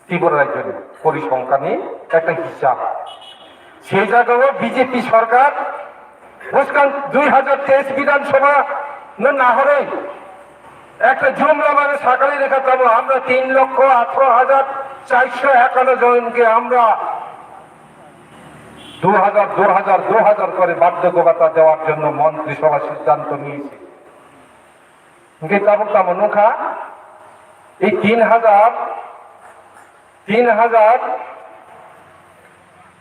Tripura rajyoni porisongkhani ekta hisab. Sei jagao B J P sorkar bwskang dui hajar teis Bidhan Sabha no nahorwi একটা জুমলা মানে সকালে লেখা যাবো আমরা তিন লক্ষ আঠারো হাজার চারশো একান্ন জনকে আমরা দু হাজার, দু হাজার, দু হাজার করে বার্ধক্য ভাতা দেওয়ার জন্য মন্ত্রিসভা সিদ্ধান্ত নিয়েছে। Hingke tabuk tamo nukha, ei tin hajar, tin hajar,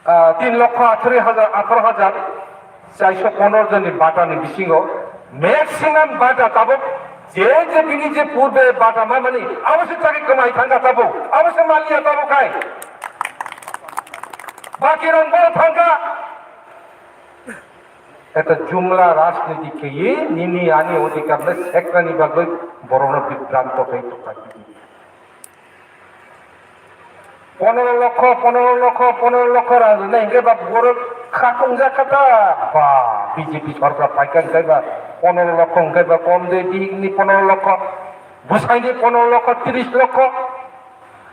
ah, tin lokho atharo hajar, atharo hajar, chairso pondro jonni batani bisingo maximum bata tabuk je je bini je purbe bata mamani abo se chakri kwmai thangkha tabuk, abo se maliya tabuk hai. Baki rang bo thangkha. Eta jumla rajniti kheye nini ani odhikar le seknani bagwi borokno bibranto khai tongkha. Pondro lokho, pondro lokho, pondro lokho rang rwnai hingke ba borok kha tongjakha ta. Ba, B J P sorkar phaikha hingke ba pondro lokho hingke ba kom de bini pondro lokho, bwsaini pondro lokho, tris lokho.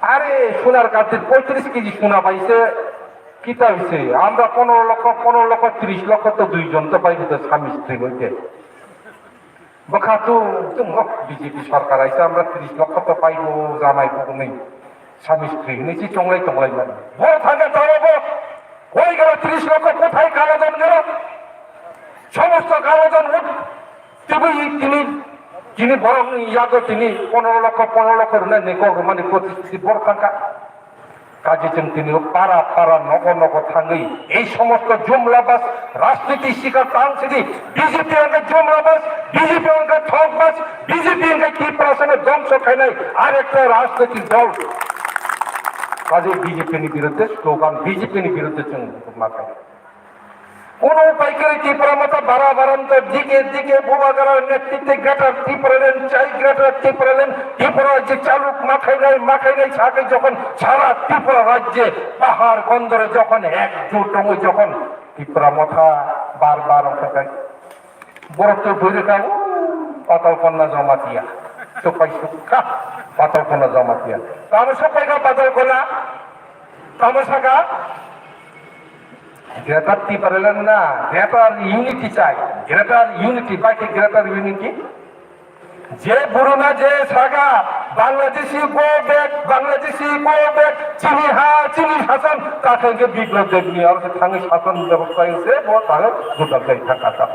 Are sonar karti poitris keji sona paise, kita hoise, amra pondro lokho, pondro lokho, tris lokho to dui jon to pai to sami stri hoite. Bwkha tu chwng o B J P sorkar aisa amra tris lokho to paibo jamai boknwi sami stri hinwi si chonglai tonglai mani. Bo thangkha tamo bo koi gelo tris lokho kothai kalo jon gelo? Somosto kalo jon ut tibwi tini tini borokni yago tini pondro lokho pondro lokho rwnani kok rwmani protistiti borok thangkha. Kaje chwng tini o para para nogo nogo thangwi ei somosto jumlabas rajniti sikar tang sidi B J P hwnkhe jumlabas, B J P hwnkhe thokbas, B J P hwnkhe Tiprasano dhongso khainai arekta rajniti dol. Kaje B J P ni biruddhe slogan, B J P ni biruddhe chwng ma khainai. Kono upai kwrwi Tipra Motha bara baranto dike dike Bubagra netrite Greater Tipraland chai Greater Tipraland Tripura je chaluk makhainai makhainai sakhe jokhon sara Tripura rajye pahar kondore jokhon ekjut tongwi jokhon Tipra Motha bar bar ongkha kai. Borok to bui rwkha, "O, Patal Konna Jamatia." Sopai sukha, Patal Konna Jamatia. Tamo sopai kha Patal Konna? Tamo saka? Greater Tipraland na, Greater Unity chai. Greater Unity, bai khe Greater Unity? Je buruma je saka, "Bangladeshi go back, Bangladeshi go back, chini ha, chini sason," ta khe Biplab Debni aro khe thangwi sason bebostha se bo thangwi Buddha jai thangkha ta.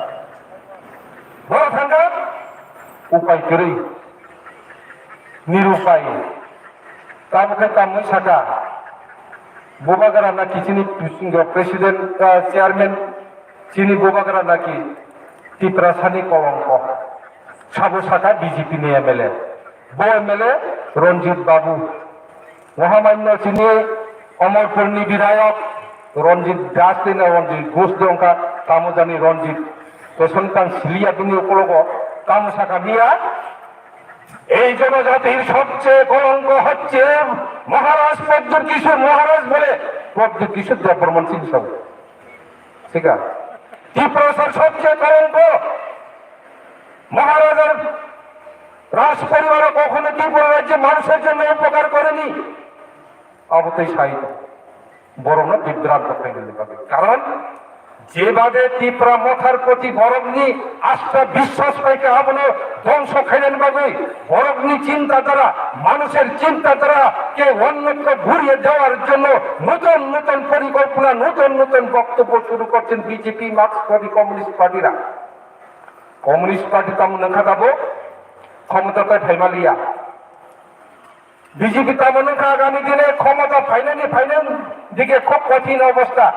Boro thangkha upai kwrwi, nirupai. Tamo khe tamwi saka, Bubagra naki chini bisingo president, ah, chairman, chini Bubagra naki Tiprasani kolongko. Sabo saka B J P ni M L A. Bo M L A Ranjit Babu, Mohamanya chini Omorpurni bidhayok Ranjit Das tei Ranjit Ghosh de wngkha, tamo jani Ranjit Kosonkan siliya bini ukologo tamo sakha biya. এই জনজাতির সবচেয়ে কলঙ্ক হচ্ছে মহারাজ প্রদ্যুৎ কিশোর মহারাজ বলে প্রদ্যুৎ কিশোর দেববর্মন সিং সব, ঠিক আছে? ত্রিপুরার সবচেয়ে কলঙ্ক মহারাজার রাজ পরিবারও কখনো ত্রিপুরা রাজ্যে মানুষের জন্য উপকার করেনি। অবতই সাহিত্য বড় না বিভ্রান্ত হয়ে গেল ভাবে। কারণ যেভাবে তিপ্রা মথার প্রতি বরগ্নি আস্থা বিশ্বাস পাইকে আবনো ধ্বংস খাইলেন ভাবে, বরগ্নি চিন্তাধারা, মানুষের চিন্তাধারাকে অন্যত্র ঘুরিয়ে দেওয়ার জন্য নতুন নতুন পরিকল্পনা, নতুন নতুন বক্তব্য শুরু করছেন বিজেপি, মার্ক্সবাদী কমিউনিস্ট পার্টিরা। কমিউনিস্ট পার্টি তো আমরা খাতাবো ক্ষমতাতে ফাইমালিয়া। বিজেপি তেমন আগামী দিনে ক্ষমতা ফাইনালি ফাইনাল দিকে খুব কঠিন অবস্থা।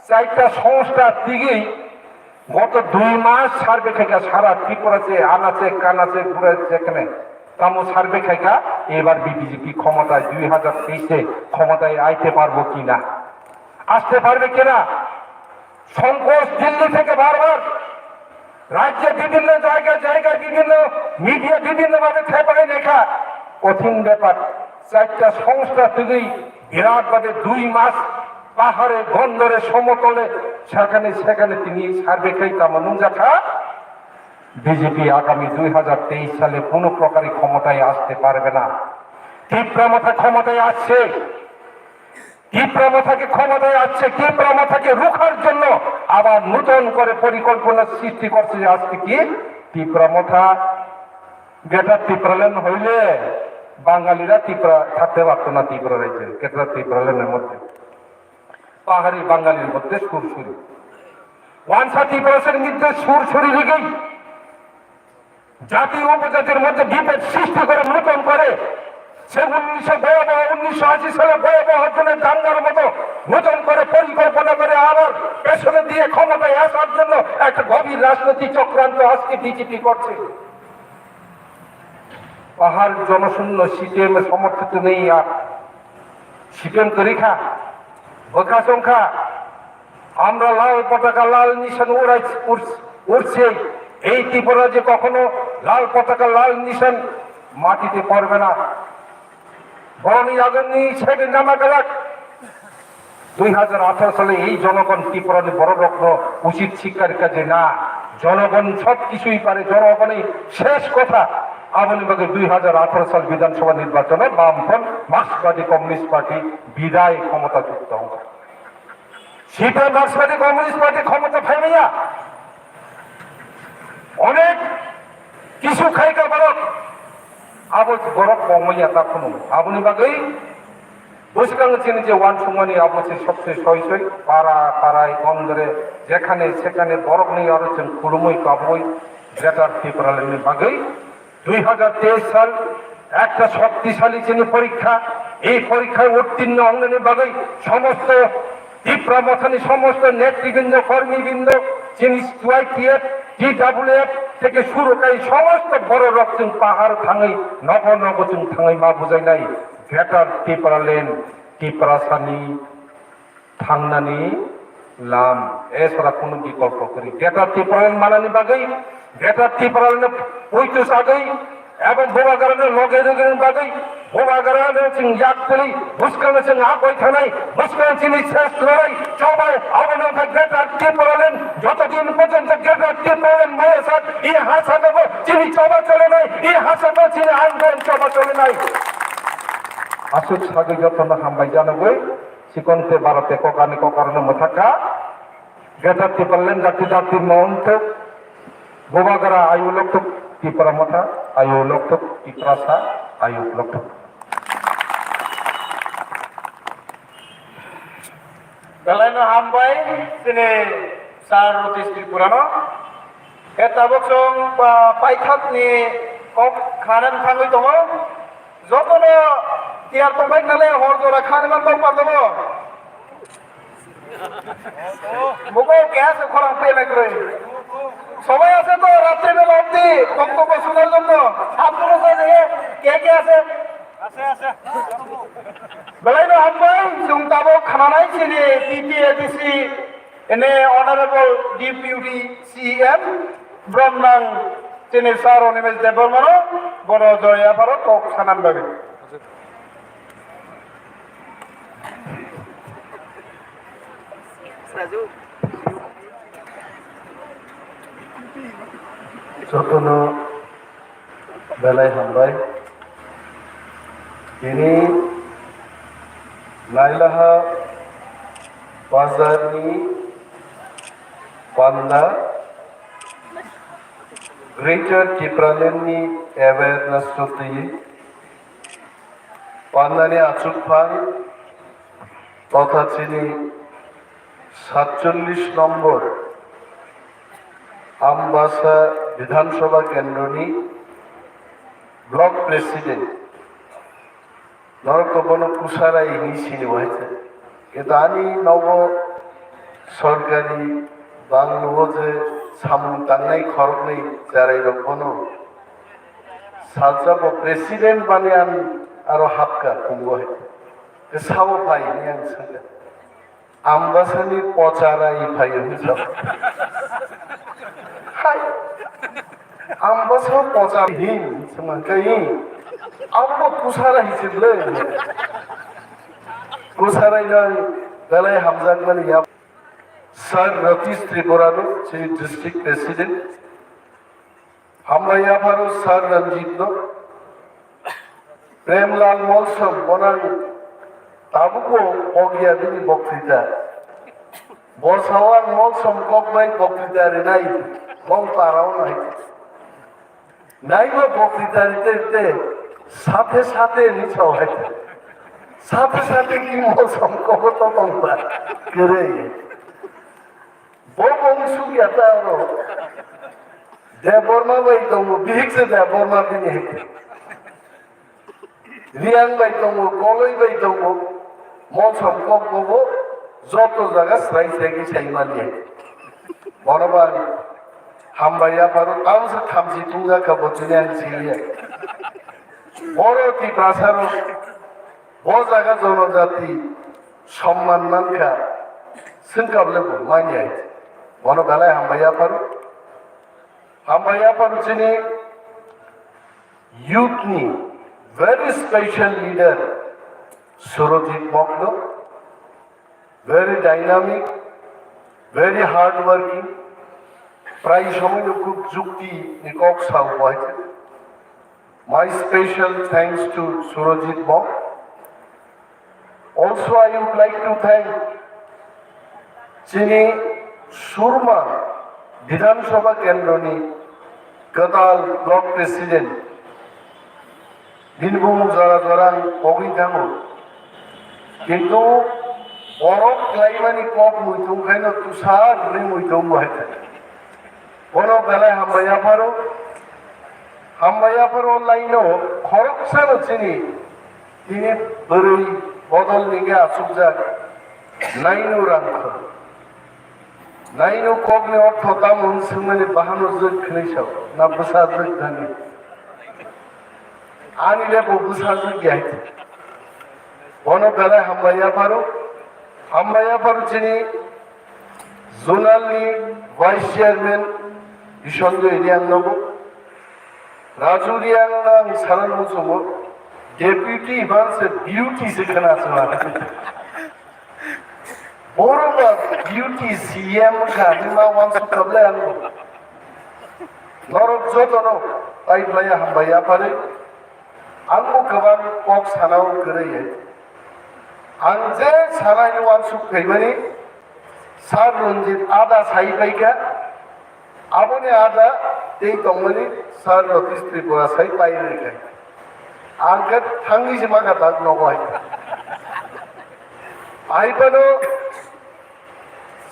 চারটা সংস্থা দিকেই গত দুই মাস সার্ভে খাইকা সারা ত্রিপুরাতে আনাচে কানাচে ঘুরে যেখানে তামো সার্ভে খাইকা এবার বিজেপি ক্ষমতায় দুই হাজার তেইশে ক্ষমতায় আইতে পারবো কিনা, আসতে পারবে কিনা। সংকোচ দিল্লি থেকে বারবার রাজ্যে বিভিন্ন জায়গায় জায়গায় বিভিন্ন মিডিয়া বিভিন্নভাবে খেপাই লেখা কঠিন ব্যাপার। চারটা সংস্থা তুলি বিরাটভাবে দুই মাস পাহাড়ে বন্দরে সমতলে সেখানে সেখানে তিনি সার্ভে খাই তামানুম যাখা। বিজেপি আগামী দুই হাজার তেইশ সালে কোনো প্রকারই ক্ষমতায় আসতে পারবে না। তিপ্রা মথা ক্ষমতায় আসছে, তিপ্রা মথাকে ক্ষমতায় আসছে, তিপ্রা মথাকে রুখার জন্য আবার নতুন করে পরিকল্পনা সৃষ্টি করছে যে আজকে কি তিপ্রা মথা, গ্রেটার ত্রিপুরাল্যান্ড হইলে বাঙালিরা ত্রিপুরা থাকতে পারতো না, ত্রিপুরা রাজ্যে গ্রেটার ত্রিপুরাল্যান্ডের মধ্যে পাহাড়ি বাঙালির মধ্যে সুরসুরি ওয়ানসা ত্রিপুরাসের মধ্যে সুরসুরি লিগেই জাতি উপজাতির মধ্যে বিভেদ সৃষ্টি করে নতুন করে সে উনিশশো বয়ানব্বই, উনিশশো আশি সালে বয়ানব্বই জনের দাঙ্গার মতো নতুন করে পরিকল্পনা করে আবার পেছনে দিয়ে ক্ষমতায় আসার জন্য একটা গভীর রাজনৈতিক চক্রান্ত আজকে বিজেপি করছে। পাহাড় জনশূন্য সিপিএম সমর্থিত নেই আর সিপিএম তৈরি খা বোকা সংখ্যা। আমরা লাল পতাকা, লাল নিশান উড়াই-, উড়-, উড়ছে। এই ত্রিপুরা যে কখনো লাল পতাকা, লাল নিশান মাটিতে পড়বে না। বরং আগামী সেদিন নামা গেলাক দুই হাজার আঠারো সালে এই জনগণ ত্রিপুরার বড় রত্ন উচিত শিক্ষার কাজে না, জনগণ সব কিছুই পারে, জনগণই শেষ কথা। আগামী বাগে দুই হাজার আঠারো সাল বিধানসভা নির্বাচনে বামফ্রন্ট মার্ক্সবাদী কমিউনিস্ট পার্টি বিদায় ক্ষমতাচ্যুত হবে। সিপিএম মার্ক্সবাদী কমিউনিস্ট পার্টি ক্ষমতা ফাইনাইয়া অনেক কিছু খাইকা বরক আবো বরক কমাইয়া তা কোনো আবুনি বাগৈ বসে কাঙ্গে চিনি যে ওয়ান সুমানি আবো সে সবচেয়ে সই সই পাড়া পাড়ায় বন্দরে যেখানে সেখানে বরক নেই আরো চেন খুলুমই কাবুই গ্রেটার ত্রিপুরাল্যান্ডের বাগৈ দুই হাজার তেইশ সাল একটা শক্তিশালী চিনি পরীক্ষা। এই পরীক্ষায় উত্তীর্ণ অঙ্গনের বাগৈ সমস্ত তিপ্রা মথানি সমস্ত নেতৃবৃন্দ, কর্মীবৃন্দ, চিনি ওয়াইটিএফ, টিডাব্লিউএফ থেকে শুরু করে সমস্ত বড় রকম পাহাড় থাঙাই নব নব চুং থাঙাই মা বুঝাই নাই গ্রেটার ত্রিপুরাল্যান্ড, ত্রিপুরাসানি thangnani lam, esara kunu bikolpo kwrwi. Greater Tipraland manani bagwi, Greater Tipraland poito sagwi, ebong Bubagrano loge rwgwini bagwi, Bubagrano chwng yak kwrwi, bwskangno chwng agoi thanai, bwskang chini ses lorai, chobai, abono wngkha Greater Tipraland, jotodin porjonto Greater Tipraland maya sak, i ha sakabo chini choba cholenai, i ha sakabo chini andolon choba cholenai. Aswk sagwi jotono hambai janagwi. Chikon te baro te kokani kokarno mwthakha. Greater Tipraland jati jati no wngthok. Bubagra ayu lokthok Tipra motha, ayu lokthok Tiprasa, ayu lokthok. Belai no hambai chini Sir Roti Tripura no. Khe tabuk chwng, ah, paithak ni kok khanan thangwi tongo. Jotono tiyar tongbai nale hor jora kha nang tong pang tamo. Mugo gas khorang pe lai kroi. Sobai ase to ratri bela obdi boktobo sunar jonno. Apno sa je. Ke ke ase? Belai no hambai, chwng tabuk khananai chini T T A D C, ene Honorable Deputy C M, Bromnang chini Sir Animesh Debbarma no, bono joya pharo kok sanan bagwi. Jotono belai hambai. Tini Nailaha bazarni panda Greater Tipralandni awareness rwtwi pandani achukphang totha chini satchollish nombor Ambasa Bidhan Sabha Kendroni Block President norok to bono Kusarai hinwi sini bo hai khe. Kintu ani nogo sorkari bangluo je samung tangnai khoroknwi cherairok bono salsa bo president bani ang aro hapka pungo hai. Ke sabo pai hinwi ang sangka. Ambasani pochara i phaio hinwi sabo. Hai. Ambasa pochara hin sima kai. Abo Kusara hichik le. Kusarai nang belai hamjakmani ya. Sir Ratish Tripura no, chini district president. Hambai yapharo Sir Ranjit no, Premlal Molsom bonang tabuko pogya bini boktwita. Bosawang Molsom kokbai boktwita rinai bong parao nai. Naiba boktwita rite rite sathe sathe ni sao hai. Sathe sathe ki Molsom kogo to tongba. Kere. Bo bong sugya ta oro. Debbarma bai tongo, bihik se Debbarma bini hai. Riang bai tongo, Koloi bai tongo. Molsom kok bobo joto jaga srai srai khe sai mani. Bono bai hambai yapharo tamo se thamchi tungja kha bo chini ang siliya. Boro Tiprasa rok bo jaga jonojati somman mankha, swngkha bole bo manya. Bono belai hambai yapharo. Hambai yapharo chini youth ni very special leader Surojit Mokno, very dynamic, very hard working, prai somoi no khub jukti ni kok sao bo hai khe. My special thanks to Surojit Mok. Also, I would like to thank chini Surma Bidhan Sabha Kendroni kwtal block president, bini bumung jora jora ang pogwi thango. Kintu borok khlaimani kok muitung khaino tusar hwnwi muitung bo hai kha. Bono belai hambai yapharo, hambai yapharo laino khoroksano chini tini bwrwi bodol ni khe achukjak nainu rangkho. Nainu kokni ortho tamo hwn swngmani bahano jwk khwnwi sao, na bwsa jwk thani? Ani le bo bwsa jwk ya hai. Bono belai hambai yapharo, hambai yapharo chini zonal ni vice chairman Bisonjoy Reang nogo. Raju Reang no ang sanan muchungo, deputy ban se beauty se khna chwla. Boro ba beauty C M kha ni ma wansuk kable ang. Norok joto no tai playa hambai yaphari. Ang bo kwbang kok sana o kwrwi. Ang je sanai ni wansuk phaimani Sir Ranjit ada sai paikha. Aboni ada tei tongmani Sir Ratish Tripura sai pai rwkha. Ang khe thangwi se mangkha tak nogo hai. Aibano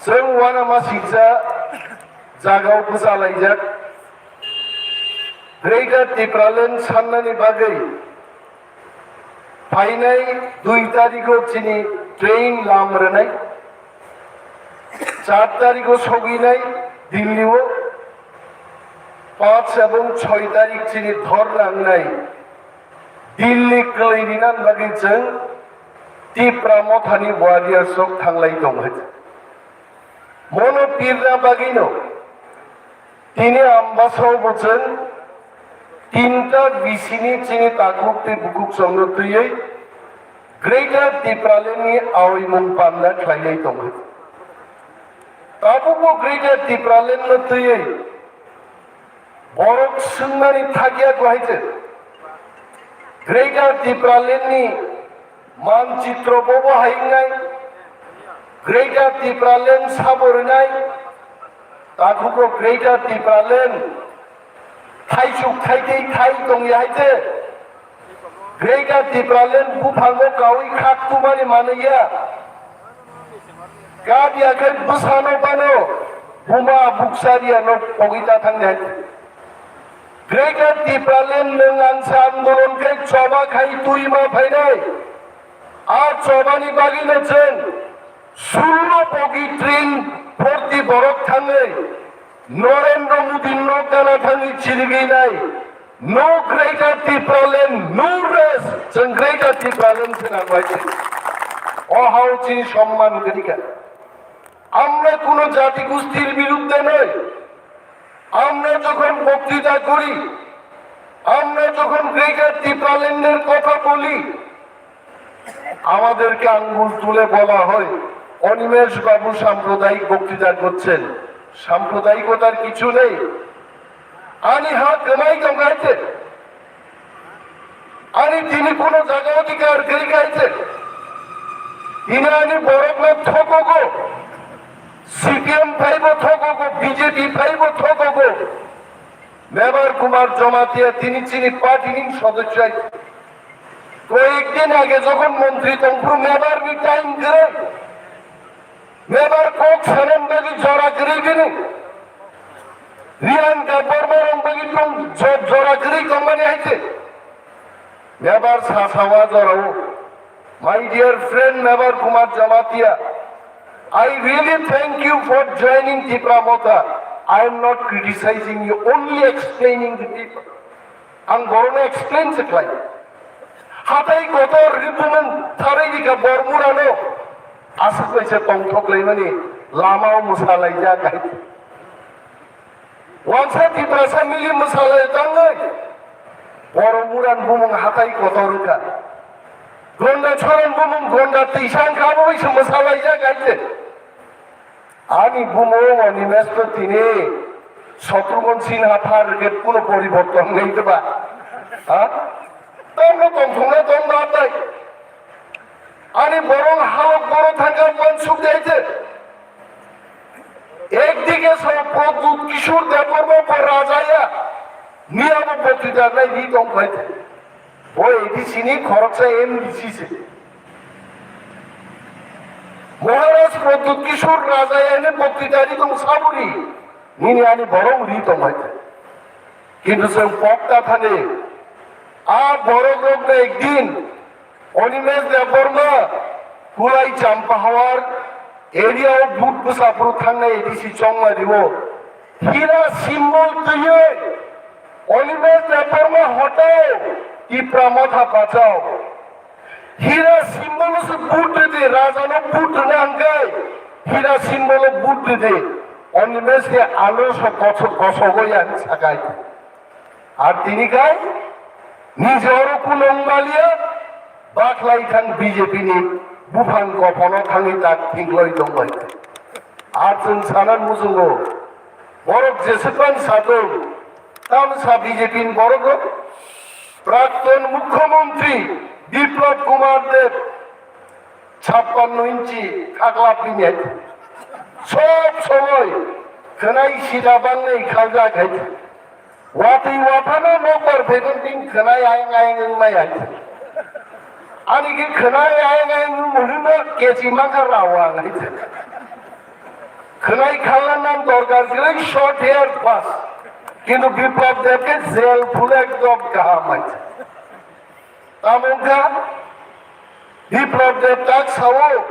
chwng uanamasingcha jagao bwchalaijak. Greater Tipraland sannani bagwi phainai dui tarikho chini train lam rwnai. Char tarikho sogwinai Dillio. Panch ebong choi tarik chini dhorna wngnai. Delhi kwlwi rinani bagwi chwng Tipra Mothani warriors rok thanglai tong hai. Mono pirna bagwino tini Ambasao bo chwng tinta bisini chini takhuk tei bukhuk chwngno twiwi Greater Tipraland ni aoimung panda khlainai tong hai. Tabukbo Greater Tipraland no twiwi borok swngmani thakya kwhai se. Greater Tipraland ni manchitro bobo hai wngnai. Greater Tipraland sabo rwnai. Takhuko Greater Tipraland thaisuk thaitei thai tongya hai se. Greater Tipraland buphango kawi khak tumani manwi ya. Kadiya khai bwsano bano buma buksa riya no pogwi ta thang de. Greater Tipraland nwng ang sa andolon khai choba khai twi ma phainai. A chobani bagwi no chwng sullo bogi train phorti borok thangwi Narendra Modi nok gana thangwi chirigwi nai. No Greater Tipraland, no rest. Chwng Greater Tipraland se nang bai. O hao chini সম্মান kani ka. আমরা কোনো জাতিগোষ্ঠীর বিরুদ্ধে নই। আমরা যখন বক্তৃতা করি, আমরা যখন গ্রেটার টিপ্রাল্যান্ডের কথা বলি, আমাদেরকে আঙ্গুল তুলে বলা হয়, "অনিমেষ বাবু সাম্প্রদায়িক বক্তৃতা করছেন।" সাম্প্রদায়িকতার কিছু নেই। Ani ha kwmai tong hai se. Ani tini kuno jaga odhikar kwrwi hai se. Tini ani borokno thokogo. C P M phaibo thokogo, B J P phaibo thokogo. Mebar Kumar Jamatia tini chini party ni sodosyo hai. Koyek din age jokhon montri tongphuru mebar ni time kwrwi. Mebar kok sanan bagwi jora kwrwi bini. Riyan ka borma rong bagwi tong jo-, jora kwrwi tongmani hai se. Mebar sa sawa jorao. My dear friend Mebar Kumar Jamatia, I really thank you for joining Tipra Motha. I am not criticizing you, only explaining the people. Ang borokno explain se khlai. Hatai kotor ri bumung tharwi rikha Bormurano aswk bai se tongthok laimani lamao mwsa laijak hai. Wansa Tiprasa mili mwsa lai tangwi Bormuran bumung hatai kotor wngkha. Gonda Choron bumung Gonda tisa wngkha, abo bai se mwsa laijak hai se. Ani bumung Animesh to tini Shatrughan Sinha phar rwgwi kuno poriborton nai diba? Ha? Tongno tongthokna tong ba tai. Ani borok halok borok thangkha uansuk dai je. Ekdike sa Pradyut Kishore Debbarma bo raja ya. Miya bo bokti da nai ni tong khai. Bo A D C ni khoroksa M D C se. Maharaj Pradyut Kishore Raja yani boktitari tong saburi, nini ani borok ri tong hai. Kintu chwng pokta thani, a borok rok na ekdin Animesh Debbarma Kulai Champahawar area o but bwsa phuru thangnai A D C chongma riwo. Hira symbol twiwi Animesh Debbarma hotao, Tipra Motha bachao. Hira symbol se but ridi, raja no but rina hwnkhe, hira symbol o but ridi. Animesh se alo so koso-, kosogo ya hwnwi sakai. Ar tini kai, nije oro kuno wng maliya, bakhlai thang B J P ni buphang kophono thangwi tak thingloi tongbai. Ar chwng sana muchungo, borok jeswk phano satung, tamsa B J P ni borok rok, Prakton Mukhyamantri Biplab Kumar Deb, chappanno inchi khaklap bini hai. Sob somoi khwnai sida bangnai khaljak hai. Watwi waphano nokbar phaiban tin khwnai ayang ayang wngmai hai. Ani khe khwnai ayang ayang wngmani no kechi mangkha rawa ang hai. Khwnai khalna nang dorkar kwrwi short hair bas. Kintu Biplab Deb khe jail phul ekdom kaham hai. Tamo wngkha Biplab Deb tak sao,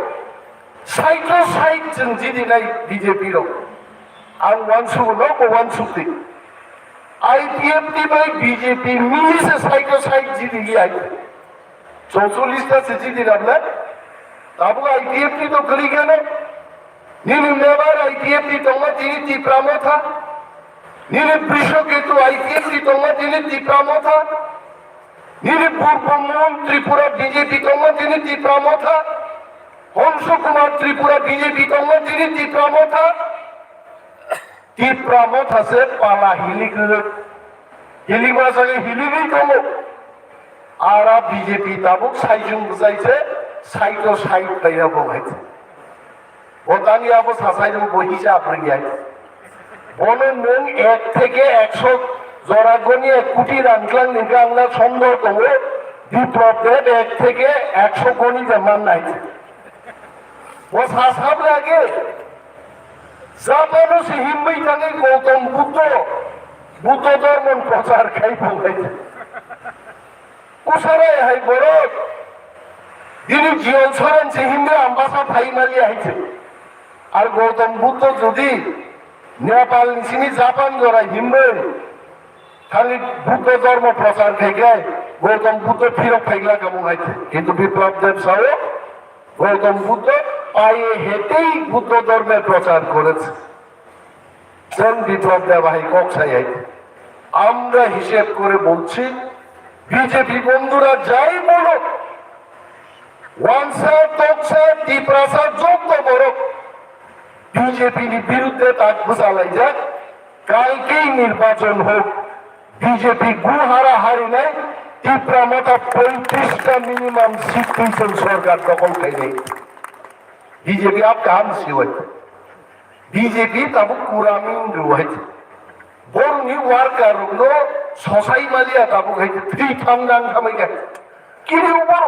saito sait chwng jidinai B J P rok. Ang uansukno bo uansukdi. I P F T bai B J P mili se side to side jidi liya. Chaucholish ta se jidi ramna. Tabuk I P F T to kali kano. Nini member I P F T tongma tini Tipra Motha. Nini Brisho Ketu I P F T tongma tini Tipra Motha. Nini Purbo Mon Tripura B J P tongma tini Tipra Motha. Hongsu Kumar Tripura B J P tongma tini Tipra Motha. Tipra Motha se pala hilik rwk. Hilik masa ke hilik ri tongo. Ara B J P tabuk saijung bwsai se side to side khaina bo hai. Bo tani abo sasai rwk bo hisab rwk yai. Bono nwng ek theke ekso jora goni ek koti rang tlang ni gangna sondor tongo. Biplab Deb ek theke ekso goni de man nai. Bo sasab lage. Japano se himwi thangwi Gautam Buddho, Buddho dhormon prochar khai phunai. Kusarai hai borok. Bini Jion Soren se himwi Ambasa phai mali hai se. Ar Gautam Buddho jodi Nepal ni simi Japan jora himwi thangwi Buddho dhormo prochar khai khai Gautam Buddho phirok phaigla kamung hai se. Kintu Biplab Deb sao, Gautam বুদ্ধ পায়ে হেঁটেই বুদ্ধ ধর্মের প্রচার করেছে। Chwng Biplab Deb hai kok sai hai. আমরা হিসেব করে বলছি, বিজেপি বন্ধুরা যাই বলুক, ওয়ানসা, তকসা, তিপ্রাসা যত বড় বিজেপির বিরুদ্ধে তাক বুঝালাই যাক, কালকেই নির্বাচন হোক, বিজেপি গুহারা হারিলে তিপ্রা মথা পঁয়ত্রিশটা মিনিমাম সিট পেয়েছেন সরকার দখল খাইলে। বিজেপি আপ কাম সিওয়াই। বিজেপি তাবু কুরামিন রুয়াই। বরনি ওয়ার্কার রুগনো সসাই মালিয়া তাবু খাইতে থ্রি থাম নাং থামাই খাই। কিনি উপর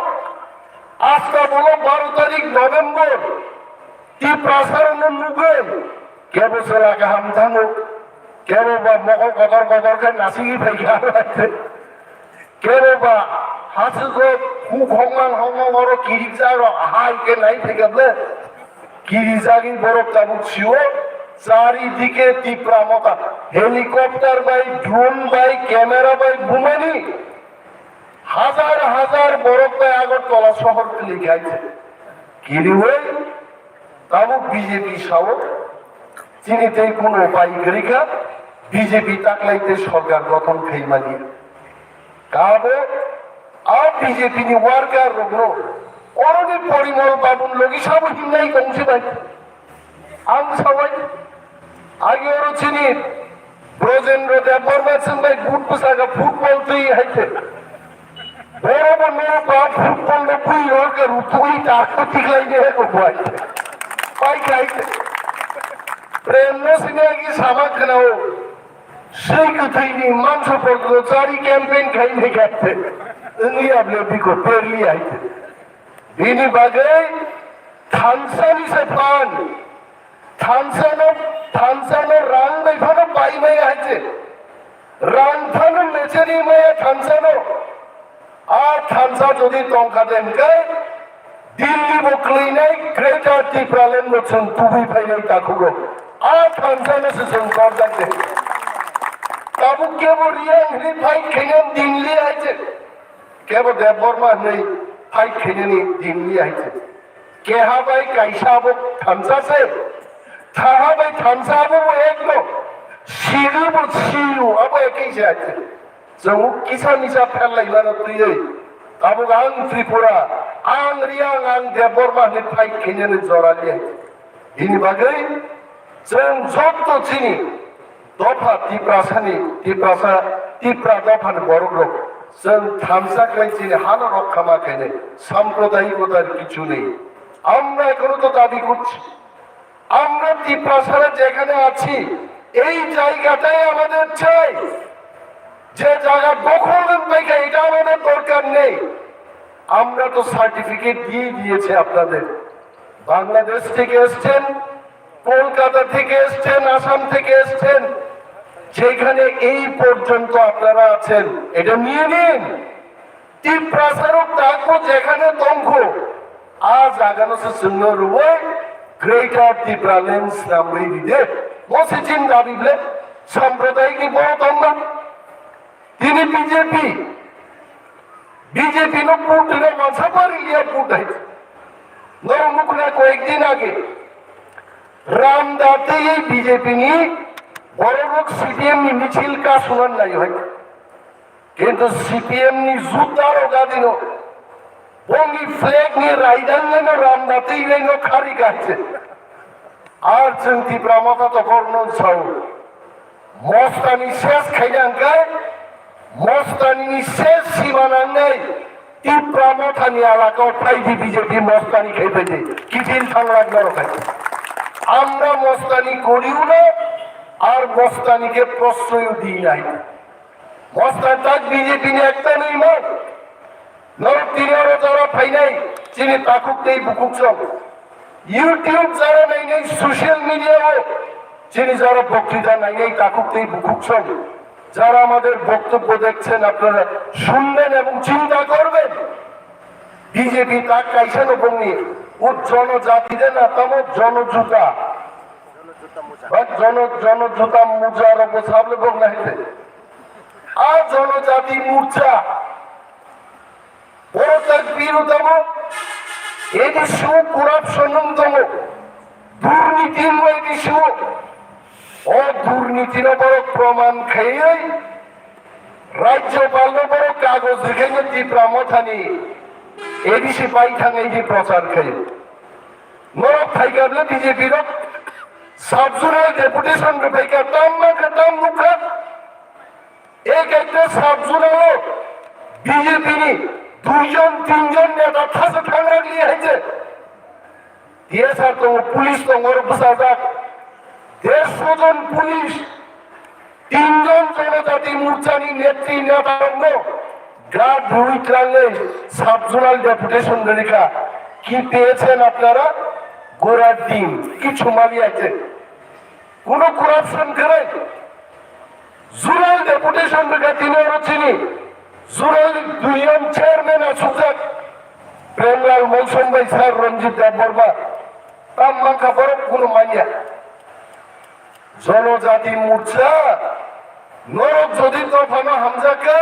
আজকা বলো বারো তারিখ November. Tiprasarokno nugwi, kebo chwla kaham thango, kebo ba mokol kotor kotor khe nasingwi phai kha, kebo ba hachwk huk hokman hokman oro kirijak rok hai khe nai phai kha ble. Kirijagwi borok tabuk sio, charidike Tipra Motha, helicopter bai, drone bai, camera bai bumani hajar hajar borok bai Agartala sohor kwlwi kha. Kiriwi Tabuk B J P sao, chini tei kuno upai kwrwi kha, B J P taklai tei sorkar gothon khaimani. Kabo a B J P ni worker rokno oroni Porimol Babun logi sabo himnai tongsi bai. Ang sawai, agi oro chini Brojendra Debbarma chwng bai but bwsaka football twi hai khe. Boro bo no ba football no bui ro khe rutui ta ko tiklai de ko bai. Pai kai khe. Prem no sini agi sama khnao. Sei kwthwi ni mansa pordo chari campaign khai ne khai khe. Wngya ble biko perli hai khe. Bini bagwi thansa ni se phan. Thansa no, thansa no rang bai phano bai maya hai se. Rang phano mecheri maya thansa no. A thansa jodi tongkha de hwnkhe Delhi bo kwlwinai Greater Tipraland bo chwng tubui phainai takhugo. A thansa no se chwng torjak de. Tabuk kebo Riyang hwnwi fight khainai Delhi hai se. Kebo Debbarma hwnwi fight khainani Delhi hai se. Keha bai kaisa abo thansa se. Thaha bai thansa abo bo ekno. Sidu bo sidu abo ekhe se hai se. Chwng kisa misa pherlai mano twiwi. Tabuk ang Tripura, ang Riyang, ang Debbarma hwnwi fight khainani jora liya. Bini bagwi chwng jotto chini dopha Tiprasani, Tiprasa, Tipra dophani borok rok chwng thansa khlai chini hano rok khama khainai sampradayikota kichu nei. আমরা এখনো তো দাবি করছি, আমরা তিপ্রাসারা যেখানে আছি, এই জায়গাটাই আমাদের চাই। যে জায়গা দখল পাইকা, এটা আমাদের দরকার নেই। আমরা তো সার্টিফিকেট দিয়ে দিয়েছে আপনাদের। বাংলাদেশ থেকে এসছেন, কলকাতা থেকে এসছেন, আসাম থেকে এসছেন, যেখানে এই পর্যন্ত আপনারা আছেন, এটা নিয়ে নিন। Tiprasarok takbo jekhane tongkho, a jagano se chwngno rwui Greater Tipraland swnamwi ride. Bo se chini dabi ble, sampradayik ni borok tongma, Tini B J P, B J P no vote rwna mansa pari liya vote hai. Norok nukna koyekdin age Ram Datwi B J P ni borok C P M ni michil ka sunan nai hai. Kintu C P M ni juta rok adino bongni flag ni raidang no Ram Datwi no khari gaise. Ar chwng Tipra Motha to korno sao. Mostani ses khaina hwnkhe, Mostani ni ses sima nangnai Tipra Mothani alaka o phaidi B J P Mostani khai phaidi. Kitin thanglak norok hai. Amra Mostani koriu na, ar Mostani ke prosroyu di nai. Mostan tak B J P ni ekta ni imang. Norok tini oro jora phainai chini takhuk tei bukhuk song. YouTube jora nainai social media o chini jora boktwita nainai takhuk tei bukhuk song. যারা আমাদের বক্তব্য দেখছেন আপনারা শুনবেন এবং চিন্তা করবেন। B J P tak kaisa no bongni o jonojati de na tamo jonojuta. Ba jono, jonojuta muja rok bo sable bong na hete. A jonojati murcha. Borok tak biru tamo. A D C o corruption nung tongo. Durniti nung A D C o. O durniti no borok proman khaiwi. Rajyopal no borok kagoj rikhaino Tipra Mothani A D C pai thangwi di prochar khaio. Norok phaikable B J P rok sub-zonal deputation rwphaikha, tam mankha, tam nukha. Ek ekta sub-zonal o B J P ni duijon, tinjon neta thasa thangrak li hai je. T S R tongo, police tongo, oro bwsajak. Dersho jon police, tinjon jonojati morchani netri netarokno guard rwi twlangwi sub-zonal deputation rwrikha. Ki peyechen apnara? Gorar din. Kichu mali ache. Kuno corruption kwrwi. Zonal deputation rwkha tini oro chini zonal union chairman achukjak Premlal Molsom bai sir Ranjit Debbarma. Tam mankha borok kuno manya. Jonojati Morcha, norok jodi dophano hamjakhe,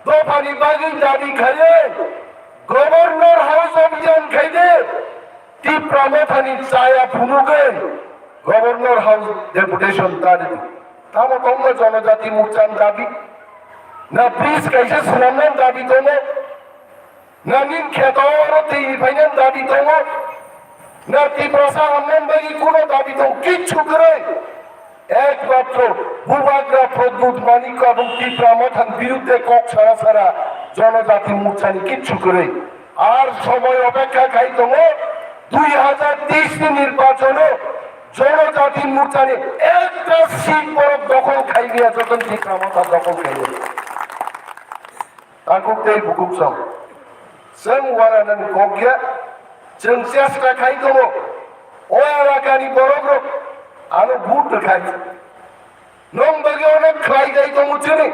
dophani bagwi dabi khaiwi Governor House obhijan khaide, Tipra Mothani chaya phunugwi Governor House deputation tari. Tamo tongma Jonojati Morchani dabi? Na bridge kaisa swnamnani dabi tongo? Na nini kheto oro twi phainani dabi tongo? Na Tiprasa hamnani bagwi kuno dabi tongo? Kichu kwrwi. Ekmatro Bubagra Pradyut Manik ebong Tipra Mothani birudde kok sara sara Jonojati Morchani kichu kwrwi. Ar somoy opekha khai tongo, dui hajar teis ni nirbachono Jonojati Morchani ekta seat borok dokhol khai liya, joto Tipra Motha dokhol khai liya. Takhuk tei bukhuk song. Chwng uananani kok ya, chwng chesta khai tongo. O elakani borokrok ano vote rwkhai. Nwng bagwi onek khlai jai tongo chini.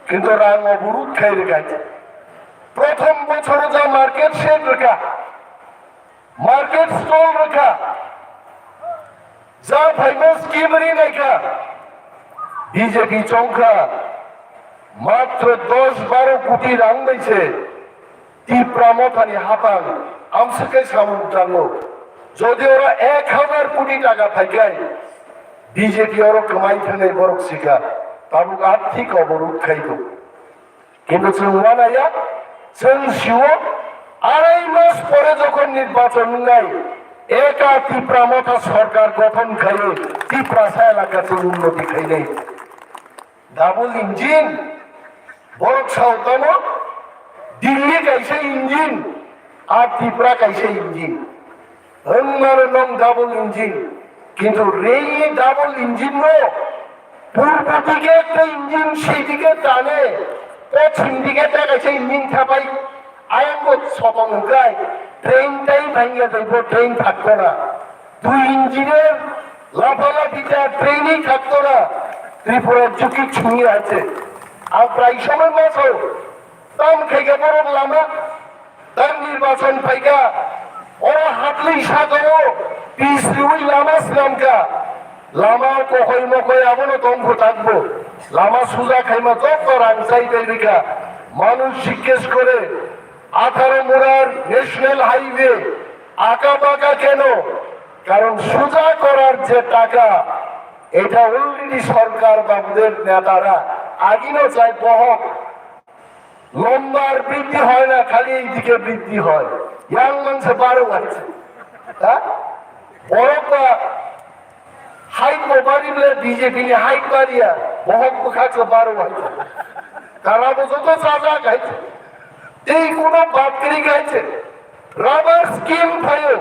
Kintu rang oborot khai rwkhai. Prothom bochoro ja market shed rwkha. Market stall rwkha, ja phaima scheme ri naikha, B J P chongkha, matro dos baro koti rang bai se Tipra Mothani hapang amswk khe samung tango. Jodi oro ek hazar koti taka phaikhai, B J P oro kwmai thangnai borok sikha, tabuk athik oborot khai tongo. Kintu chwng uanaya, chwng sio, arai mas pore jokhon nirbachon wngnai, eka Tipra Motha sorkar gothon khaiwi Tiprasa elaka chwng unnoti khainai. Double engine, borok sao tamo, Delhi kaisa engine, ar Tripura kaisa engine. Wngmano nwng double engine, kintu rail ni double engine no purbo dike ekta engine, sei dike tane, pochim dike ta kaisa engine thapai, ayang bo sotong hwnkhe train tai bhangya jaibo, train thakto na. Dui engine lapha laphi ta train ni thakto na. Tripura juki chhungi hai se. Ang prai somoi ma sao, tam khaikha borok lama, Tam nirbachon phaikha, oro hatli sakao pis riwi lama swnamkha. Lama kokoi mokoi abono tongpho takbo. Lama suja khaima jotto rang chai bai rikha. Manush jikkes kore, atharo murar national highway aka baka keno? Karon suja korar je taka, eta already sorkar babuder netara agino chai bohok. লম্বার বৃদ্ধি হয় না, খালি এইদিকে বৃদ্ধি হয়। ইয়াং মানছে বারো হয়েছে। হ্যাঁ? বড় বা হাইট ও বাড়ি বলে বিজেপি নি হাইট বাড়িয়া, বহক বখাকে বারো হয়েছে। তারা তো যত যা যা খাইছে। এই কোনো বাদ করি খাইছে। রাবার স্কিম ফাইও।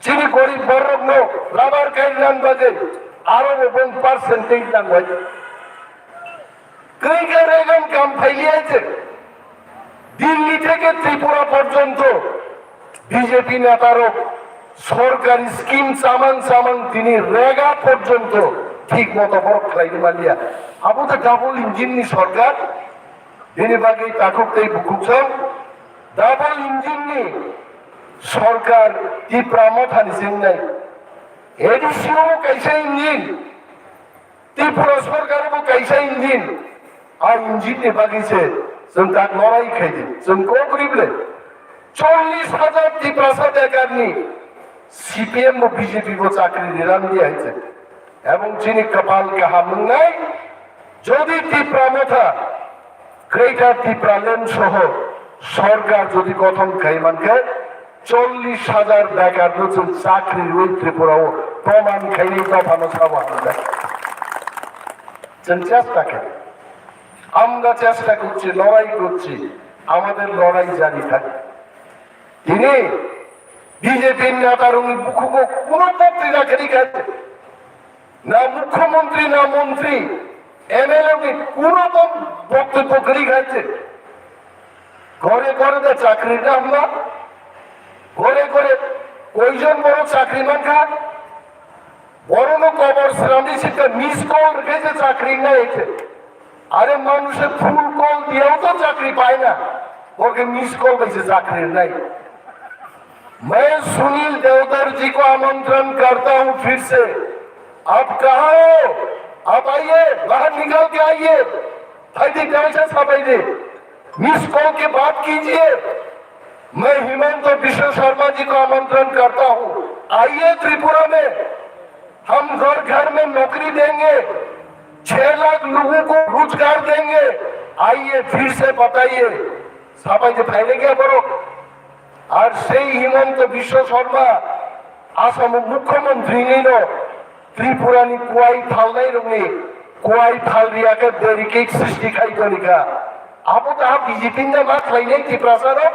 Chini gorib borokno rubber kainang bagwi aro bo bong percentage nang bai. Kwrwikha Reagan kam phailiya je Delhi theke Tripura porjonto B J P netarok sorkari scheme chamang chamang tini rega porjonto thik moto borok khlaidi manliya. Abo to double engine ni sorkar. Bini bagwi takhuk tei bukhuk song double engine ni sorkar Tipra Motha ni se wngnai. A D C o bo kaisa engine, Tripura sorkar bo kaisa engine. A engine ni bagwi se chwng tak lorai khai di, chwng kok ribwle. Chollish hajar Tiprasa bekar ni C P M bo B J P bo chakri rilam di hai se. Ebong chini kapal kaham wngnai, jodi Tipra Motha, Greater Tipraland soho sorkar jodi gothon khai mankhe, chollish hajar bekar no chwng chakri rwi Tripura o proman khaini dophano sabo hamjak. Chwng chesta khe, আমরা চেষ্টা করছি, লড়াই করছি, আমাদের লড়াই জারি থাকবে। Tini B J P ni neta rokni bukhugo kuno bokti na khe rikha, na mukhyamantri na mantri, M L A ni kuno bo boktobbo khe rikha. Ghore ghore da chakri na hamba? Ghore ghore koijon borok chakri mankha? Borokno kobor swnamwi sikha, miss call rwkhe se chakri wngnai hai khe. Are manushe phone call diyao to chakri pai na, borokhe miss call bai se chakri wngnai. मैं सुनील देवधर जी को आमंत्रण करता हूं फिर से, आप कहां हो? आप आइए, बाहर निकल के आइए। Phaidi, kaisa sabaidi, miss call ke baat kijiye. मैं हिमंत बिश्व शर्मा जी को आमंत्रण करता हूं, आइए त्रिपुरा में, हम घर घर में नौकरी देंगे, छह लाख लोगों को रोजगार देंगे, आइए फिर से बताइए। Sabai je phaile khe borok? Ar sei Himanta Biswa Sarma Assam o mukhyamantri ni no Tripura ni kuai phalnai rokni kuai phal riya khe barricade srishti khai toni kha. Abo ta B J P ni ma khlainai Tiprasa rok?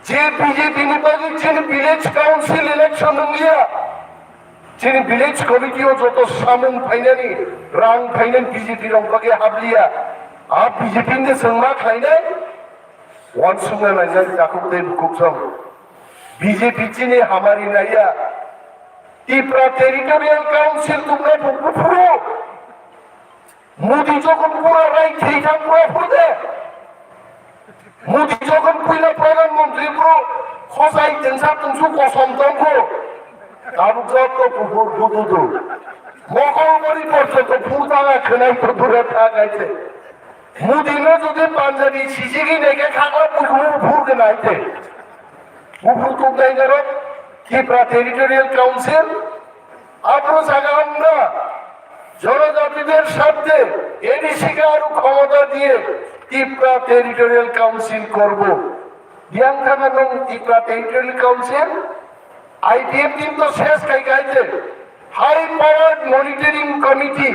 Je B J P ni bagwi chini village council election wng liya, chini village committee o joto samung phainani, rang phainani B J P rok bagwi hap liya, a B J P ni chwng ma khlainai? Uansukna nangnai takhuk tei bukhuk song. B J P chini hamari naiya. Tipra Territorial Council tubunai bo buphuru. Modi jokhon pura rai thwi thang pura phuru de. Modi jokhon puila Pradhan Mantri phuru khosai tengsa tengsu kosom tongkhu. Tabuk jotto buphur bududu. Mokol bori porjonto phur tanga khwnai to dure tha kaise. Modi no jodi Punjabi sijigi neke khakla bukhuru phur gwnai te. Buphur tuknai norok Tipra Territorial Council, abro jaga amra জনজাতিদের স্বার্থে এডিসি কে আরো ক্ষমতা দিয়ে Tipra territorial council করব। Biyang thangma nung Tipra Territorial Council, I P F team to ses kai kai je, high powered monitoring committee,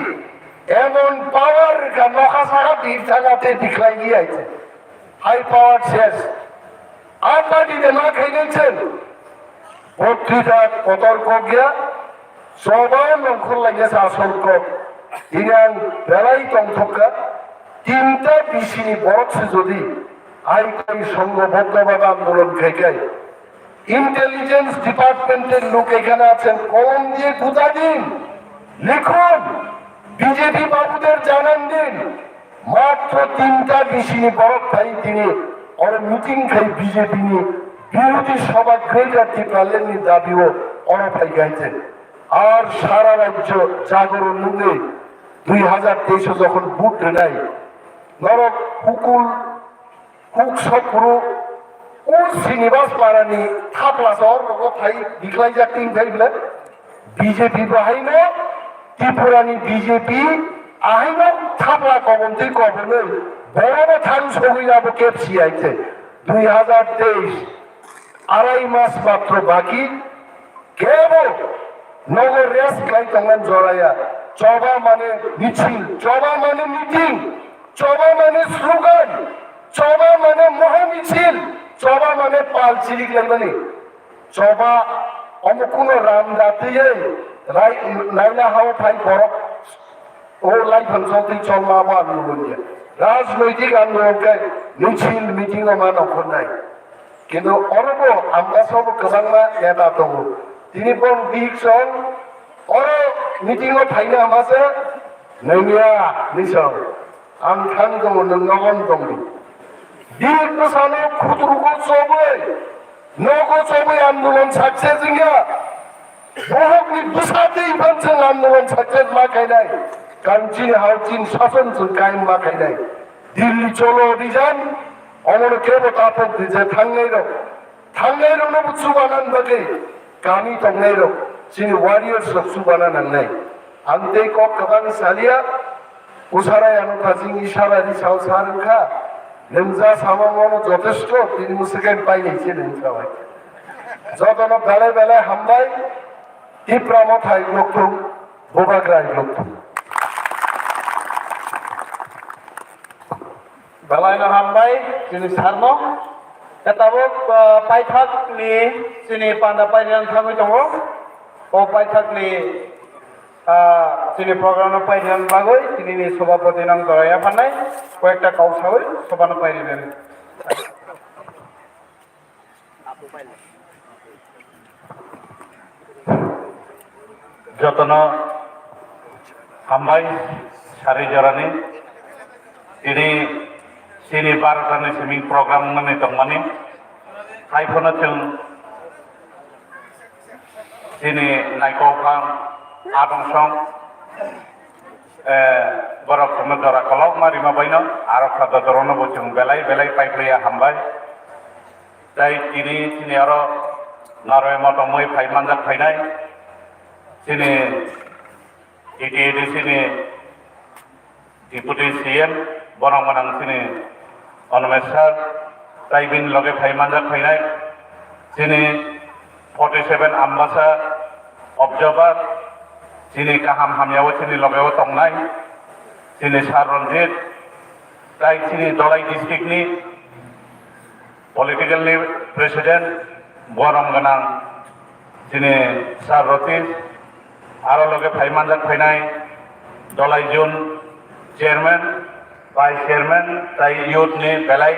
emon power ka nokha saka bir thangate dikhlai ni ai je, high powered ses. Apa di dema khai nung chen, botri ta kotor kok ya, soba nongkhor lai ya sa sor kok, ini ang belai tong thok ka, tinta bisini borok se jodi, ai kai songho boddo baba andolon khai kai, Intelligence Department এর লোক এখানে আছেন, কলম দিয়ে গুতা দিন, লিখুন, বিজেপি বাবুদের জানান দিন। মাত্র তিনটা ডিসি নি বরফ খাই তিনি ওর মিটিং খাই বিজেপি নি বিরোধী সভা গ্রেটার টিপ্রাল্যান্ড নি দাবিও ওরা খাই গাইছেন। Ar sara rajyo jagoron nungwi dui hazar teis o jokhon vote rwnai, norok hukul huk sokphuru o Srinivas Parani thapla sohor rogo phai diklaijak tin phai bwle B J P bo haino Tripura ni B J P ahaino thapla kobomtwi kobonwi borobo thang sogwi abo kep siyai khe dui hazar teis arai mas matro baki kebo nogo rest khlai tongmani joraya. Choba mane michil, choba mane meeting, choba mane slogan, choba mane moha michil, choba mane pal chilik laimani. Choba omo kuno ram datiyei rai naila hao phai borok o lai phansong twi cholma bo ang nugwi ya. Rajnoitik ang nugwi khe michil meeting o ma nongkhornai. Kintu oro bo Ambasa bo kwbangma neta tongo. Tini bong bihik song oro meeting o phaina hama se nangya ni song. Ang thang tongo, nwng nogon tongdi. Bihik bwsano khuturugo chobwi, nogo chobwi andolon success wngya. Bohokni bwsa twi phan chwng andolon success ma khainai. Karon chini hao chini sason chwng kaim ma khainai. Dilli cholo dijan, omono kebo tapok di je thangnai rok. Thangnai rokno bo chubanan bagwi kami tongnai rok, chini warriors rok chubana nangnai. Ang tei kok kwbang salia, usara ano thaching isara ri sao sa rwkha. Nwng ja sama mano jotesto, tini mwswkhe painai se nwng kha bai. Jotono belai belai hambai, Tipra Motha iglok thung, Bubagra iglok thung. Belai no hambai chini sir no. Tabuk, ah, paithak ni chini panda pairang thangwi tongo. O paithak ni, ah, chini program no pairang bagwi chini ni sobhapati nang jora yapharnai. Koyekta kok sawi sobha no pairang. Jotono hambai sari jorani. Tini chini barota ni simi program wngmani tongmani. Haiphano chwng chini naikok phang adong song, eh, borok chwngno jora kolokma rima baino, aro kha dodorono bo chwng belai belai paipaiya hambai. Tai tini chini aro narwai motomwi phai manjak phainai chini T T A D C ni Deputy C M, borok gwnang chini Onomesh sir, tai bini loge phai manjak phainai chini forty seven Ambasa observer, chini kaham hamyao chini logeo tongnai chini sir Ranjit, tai chini Dholai district ni political ni president, borom gwnang chini sir Ratish, aro loge phai manjak phainai Dholai zone chairman, vice chairman, tai youth ni belai